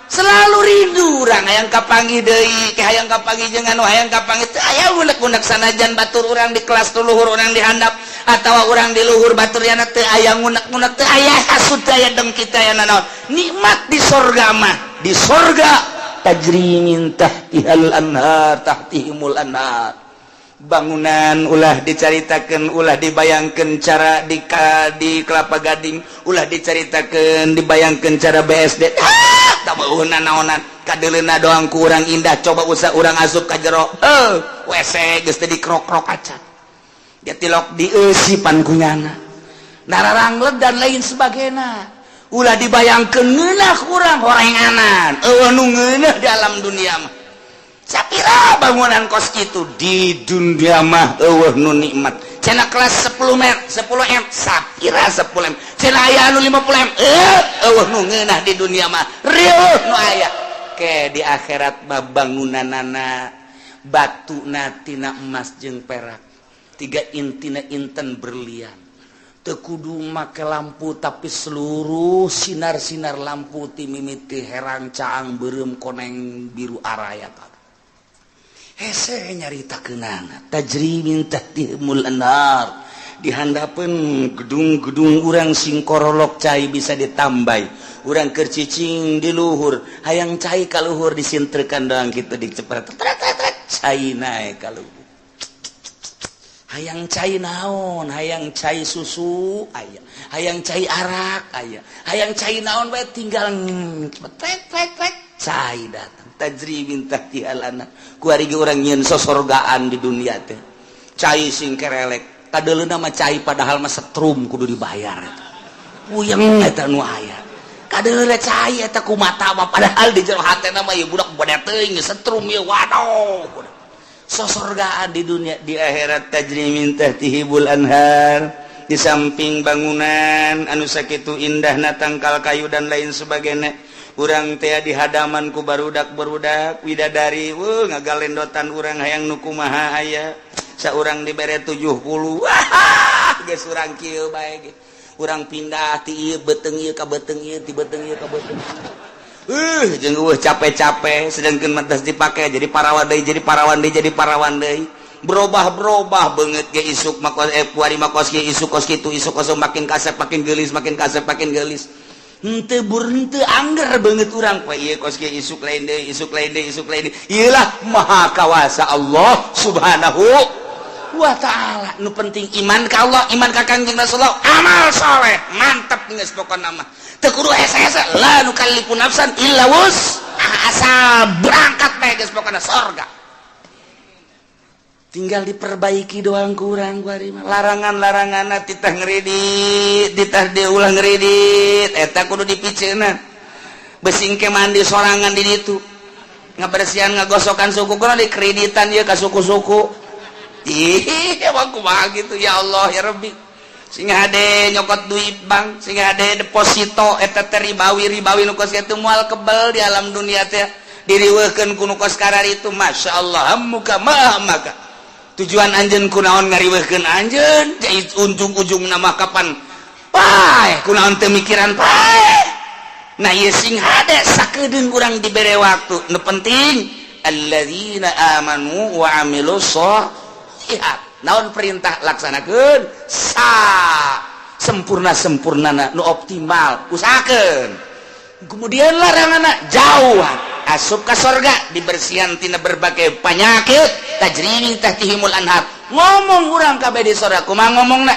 Selalu rindu urang, hayang kapanggih deui, ke hayang kapanggih jeung anu hayang kapanggih teu aya unek-unek, sanajan batur urang di kelas tu luhur, urang di handap atawa urang di luhur batur yana, teu aya ngunek-ngunek, teu aya hasud, teu aya dengki, teu aya nanaon. Nikmat di sorga mah. Di sorga tajri min tahtihal anhar, tahtihimul anhar. Bangunan ulah dicaritakan, ulah dibayangkan cara di Kelapa Gading, ulah dicaritakan, dibayangkan cara BSD. Ah, tak naonan, kadeleuna doang kurang indah. Coba usah urang asup ka jero, eh, WC geus teu dikrok-krok acan dia tilok dieusipan kunyana nararangleg dan lain sebagainya. Ulah dibayangkan ngeunah kurang horenganan, eueuh nu ngeunah di alam dunia mah. Sapira bangunan kos itu di dunia mah eueuh nu nikmat. Cenah kelas 10 m, 10 m, sapira 10 m, cenah aya anu 50 m. Eh, eueuh nu ngeunah di dunia mah, rieuh nu aya ke di akhirat mah. Bangunanana batuna tina emas jeung perak, tiga intina inten berlian. Teu kudu make lampu, tapi seluruh sinar-sinar lampu ti mimiti herang, caang, beureum, koneng, biru, araya. Hese nyarita kenana tajri min tahtihimul anhar. Di handapeun gedung-gedung urang sing korolok, cai bisa ditambai. Urang keur cicing di luhur, hayang cai ka luhur, disintrekan doang kitu, dicepret, cai naek ka luhur. Hayang cai naon, hayang cai susu aya, hayang cai arak aya, hayang cai naon bae, tinggal tek tek tek, cai datang. Tajri min tahtihal anhar. Kuari ge urang nyieun sosorgaan di dunia teh, cai sing kerelek, kadeuleuna mah cai, padahal mah setrum kudu dibayar eta. Puyeng eta nu aya. Kadeuleuna cai eta ku mata mah, padahal di jero hatena mah ieu budak bade teuing setrum ieu. Waduh, sosorgaan di dunia. Di akhirat tajri min tahtihimul anhar. Di samping bangunan anu sakitu indahna, tangkal kayu dan lain sebagainya, urang teh di hadaman ku barudak barudak widadari, wuh, ngagalendotan urang, hayang nu kumaha aya. Saurang dibere 70, wah, geus urang kieu bae ge. Urang pindah ti ieu beuteung ieu ka beuteung ieu, ti beuteung ieu ka beuteung jeung eueuh capek-capek, sedangkan matas dipake jadi parawan deui, jadi parawan deui, jadi parawan deui, berubah-berubah banget ge. Isuk mah kos, eh, kuari mah kos kieu, isuk kos kitu, isuk kos, makin kasep makin geulis, makin kasep makin geulis. Henteu bur henteu angger banget urang poe ieu kos kieu, isuk lain deui, isuk lain deui, isuk lain deui. Iyalah, maha kawasa Allah Subhanahu wa Ta'ala. Nu penting iman ka Allah, iman ka Kangjeng Rasulullah, amal soleh, mantep geus pokona mah. Teu kudu hese-hese, la nukallifu nafsan illa wus, asal berangkat bae geus pokona sorga. Tinggal diperbaiki doang kurang kuari mah. Larangan-larangan titah ngeridit, titah diulah ngeridit, eta kudu dipiceunan. Besing ke mandi sorangan di ditu, ngabersihan, ngagosokan suku kudu dikreditan ieu ka suku-suku. Ih, emang kumaha gitu? Ya Allah, ya Rabbi, sing hade nyokot duit bank, sing hade deposito, eta teh ribawi. Ribawi nu kos kitu moal kebel di alam dunia teh, diriweuhkeun ku nu kos kararitu. Masya Allah, muka mah maka tujuan anjeun kunaon ngariweuhkeun anjeun, ujung-ujung nama kapan paeh, kunaon teu mikiran paeh. Nah, ieu sing hade sakedeung urang dibere waktu. Nu penting alladzina amanu wa amilus sholihat. Naon perintah, laksanakeun sa sempurna sempurnana, nu optimal usahakeun. Kemudian larangan jauh, asup ka sorga, dibersihan tina berbagai penyakit. Tajri min tahtihimul anhar. Ngomong urang kabeh di sorga kumaha ngomongna?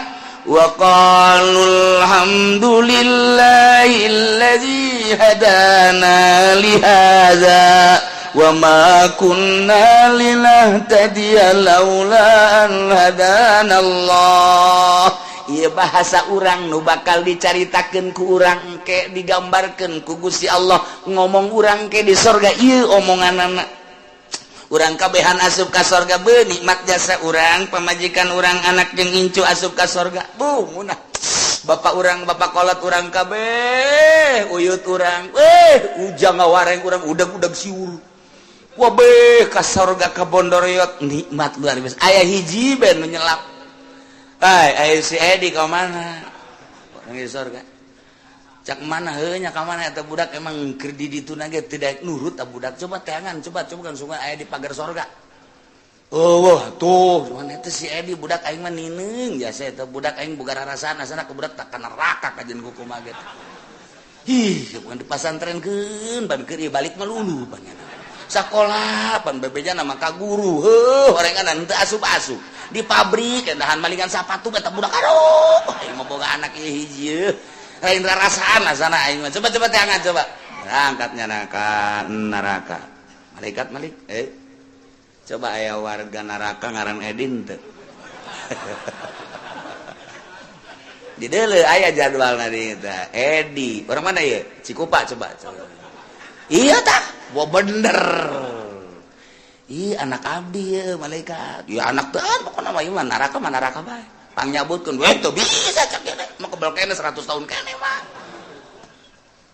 Wa qalu alhamdulillahilladzi hadana li hadza wa ma kunna linahtadiya laula an hadana Allah. Ieu bahasa urang nu bakal dicaritakeun ku urang ke, digambarkeun ku Gusti Allah. Ngomong urang ke di sorga ieu omonganana. Urang kabehan asup ka sorga, be nikmat jasa urang, pamajikan urang, anak jeung incu asup ka sorga. Bu munah bapak urang, bapak kolot urang kabeh, uyut urang, eh, ujang ngawareng urang, udag-udag siur. Wabeh ka sorga, ka Bondoriot, nikmat luar biasa. Aya hiji ben nu nyelap. Ay, ay, si Edi ka mana? Orang di sorga. Cak mana heuh nya ka mana eta budak, emang keur di ditu ge tidak nurut ta budak. Coba teangan, coba coba kan sungai aya di pagar sorga. Oh, wah, tuh cuman eta si Edi budak aing mah nineung jasa eta budak aing boga rarasaan asana ke budak tak ka neraka kajen kukumaha ge. Ih, bukan di pasantrenkeun pan keur ieu balik mah lulu pan sakola pan bebeja nama ka guru heuh orengan teu asup-asup di pabrik endahan malingan sapatu eta budak. Aduh, aing mah boga anak ieu hiji lain rarasaan asana aing mah. Coba coba teangan, coba angkatnya ka neraka malaikat malik coba aya warga neraka ngaran Edin teu di deuleu aya jadwal di eta Edi orang mana ya Cikupa. Coba coba, iya tah. Wah, bener. Ih, anak abdi ya malaikat ya anak teh pokoknya mah ieu mah neraka mah neraka bae pangnyabutkeun we teu bisa cak ge mah kebel kene 100 tahun kene mah.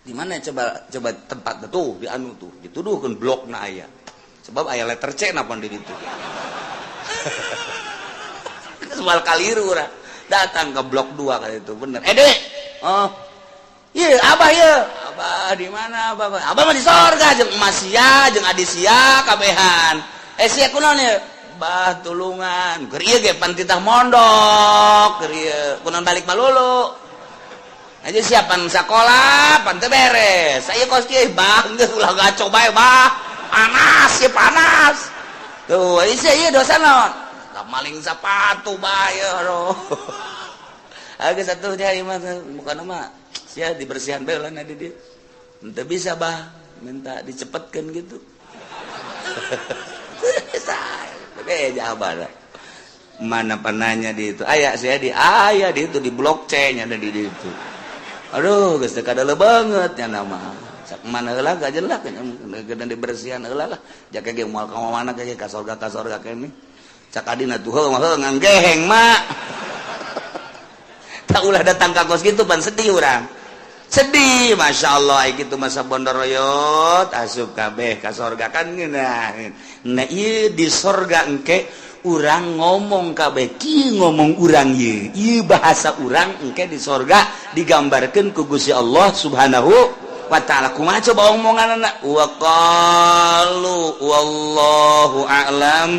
Di mana coba coba tempat tuh di anu tuh dituduhkeun blokna aya sebab aya letter C napa di ditu. Soal kaliru urang datang ke blok 2 kali itu bener. Ede, oh iya, abah iya, abah di mana? Abah, abah mah di sorga jeung emas sia jeung adi sia kabehan. Eh, sia kunaon ya? Bah, tulungan keur ieu ge pan titah mondok keur ieu kunaon balik malulu aja siapan sekolah pan teu beres saya kos kieu. Bah, geus ulah gaco bae bah, panas ya panas tuh. Sia ieu dosa naon? Maling sepatu bae. Aduh, agak satu ieu mah bukan mah sia dibersihan bae lah di dia. Ente bisa bah minta dicepetkan gitu. Abah mana penanya di itu aya saya di aya di itu di blok C nya ada di itu. Aduh, geus teu kadele banget nya nama sak mana heula gak jelas geus dibersihan heula lah jaka ge moal ka mana ge ka sorga kene. Cak adina tuh heuh mah heuh nganggeheng mak tak ulah datang ka kos gitu pan sedih urang sedih. Masya Allah, gitu masa bondoroyot asup kabeh ka sorga kan ngeunah. Nah, ieu di sorga engke urang ngomong kabeh kieu, ngomong urang ieu ieu bahasa urang engke di sorga digambarkeun ku Gusti Allah Subhanahu wa Ta'ala. Kumaha coba omonganna? Wa qalu wallahu a'lam.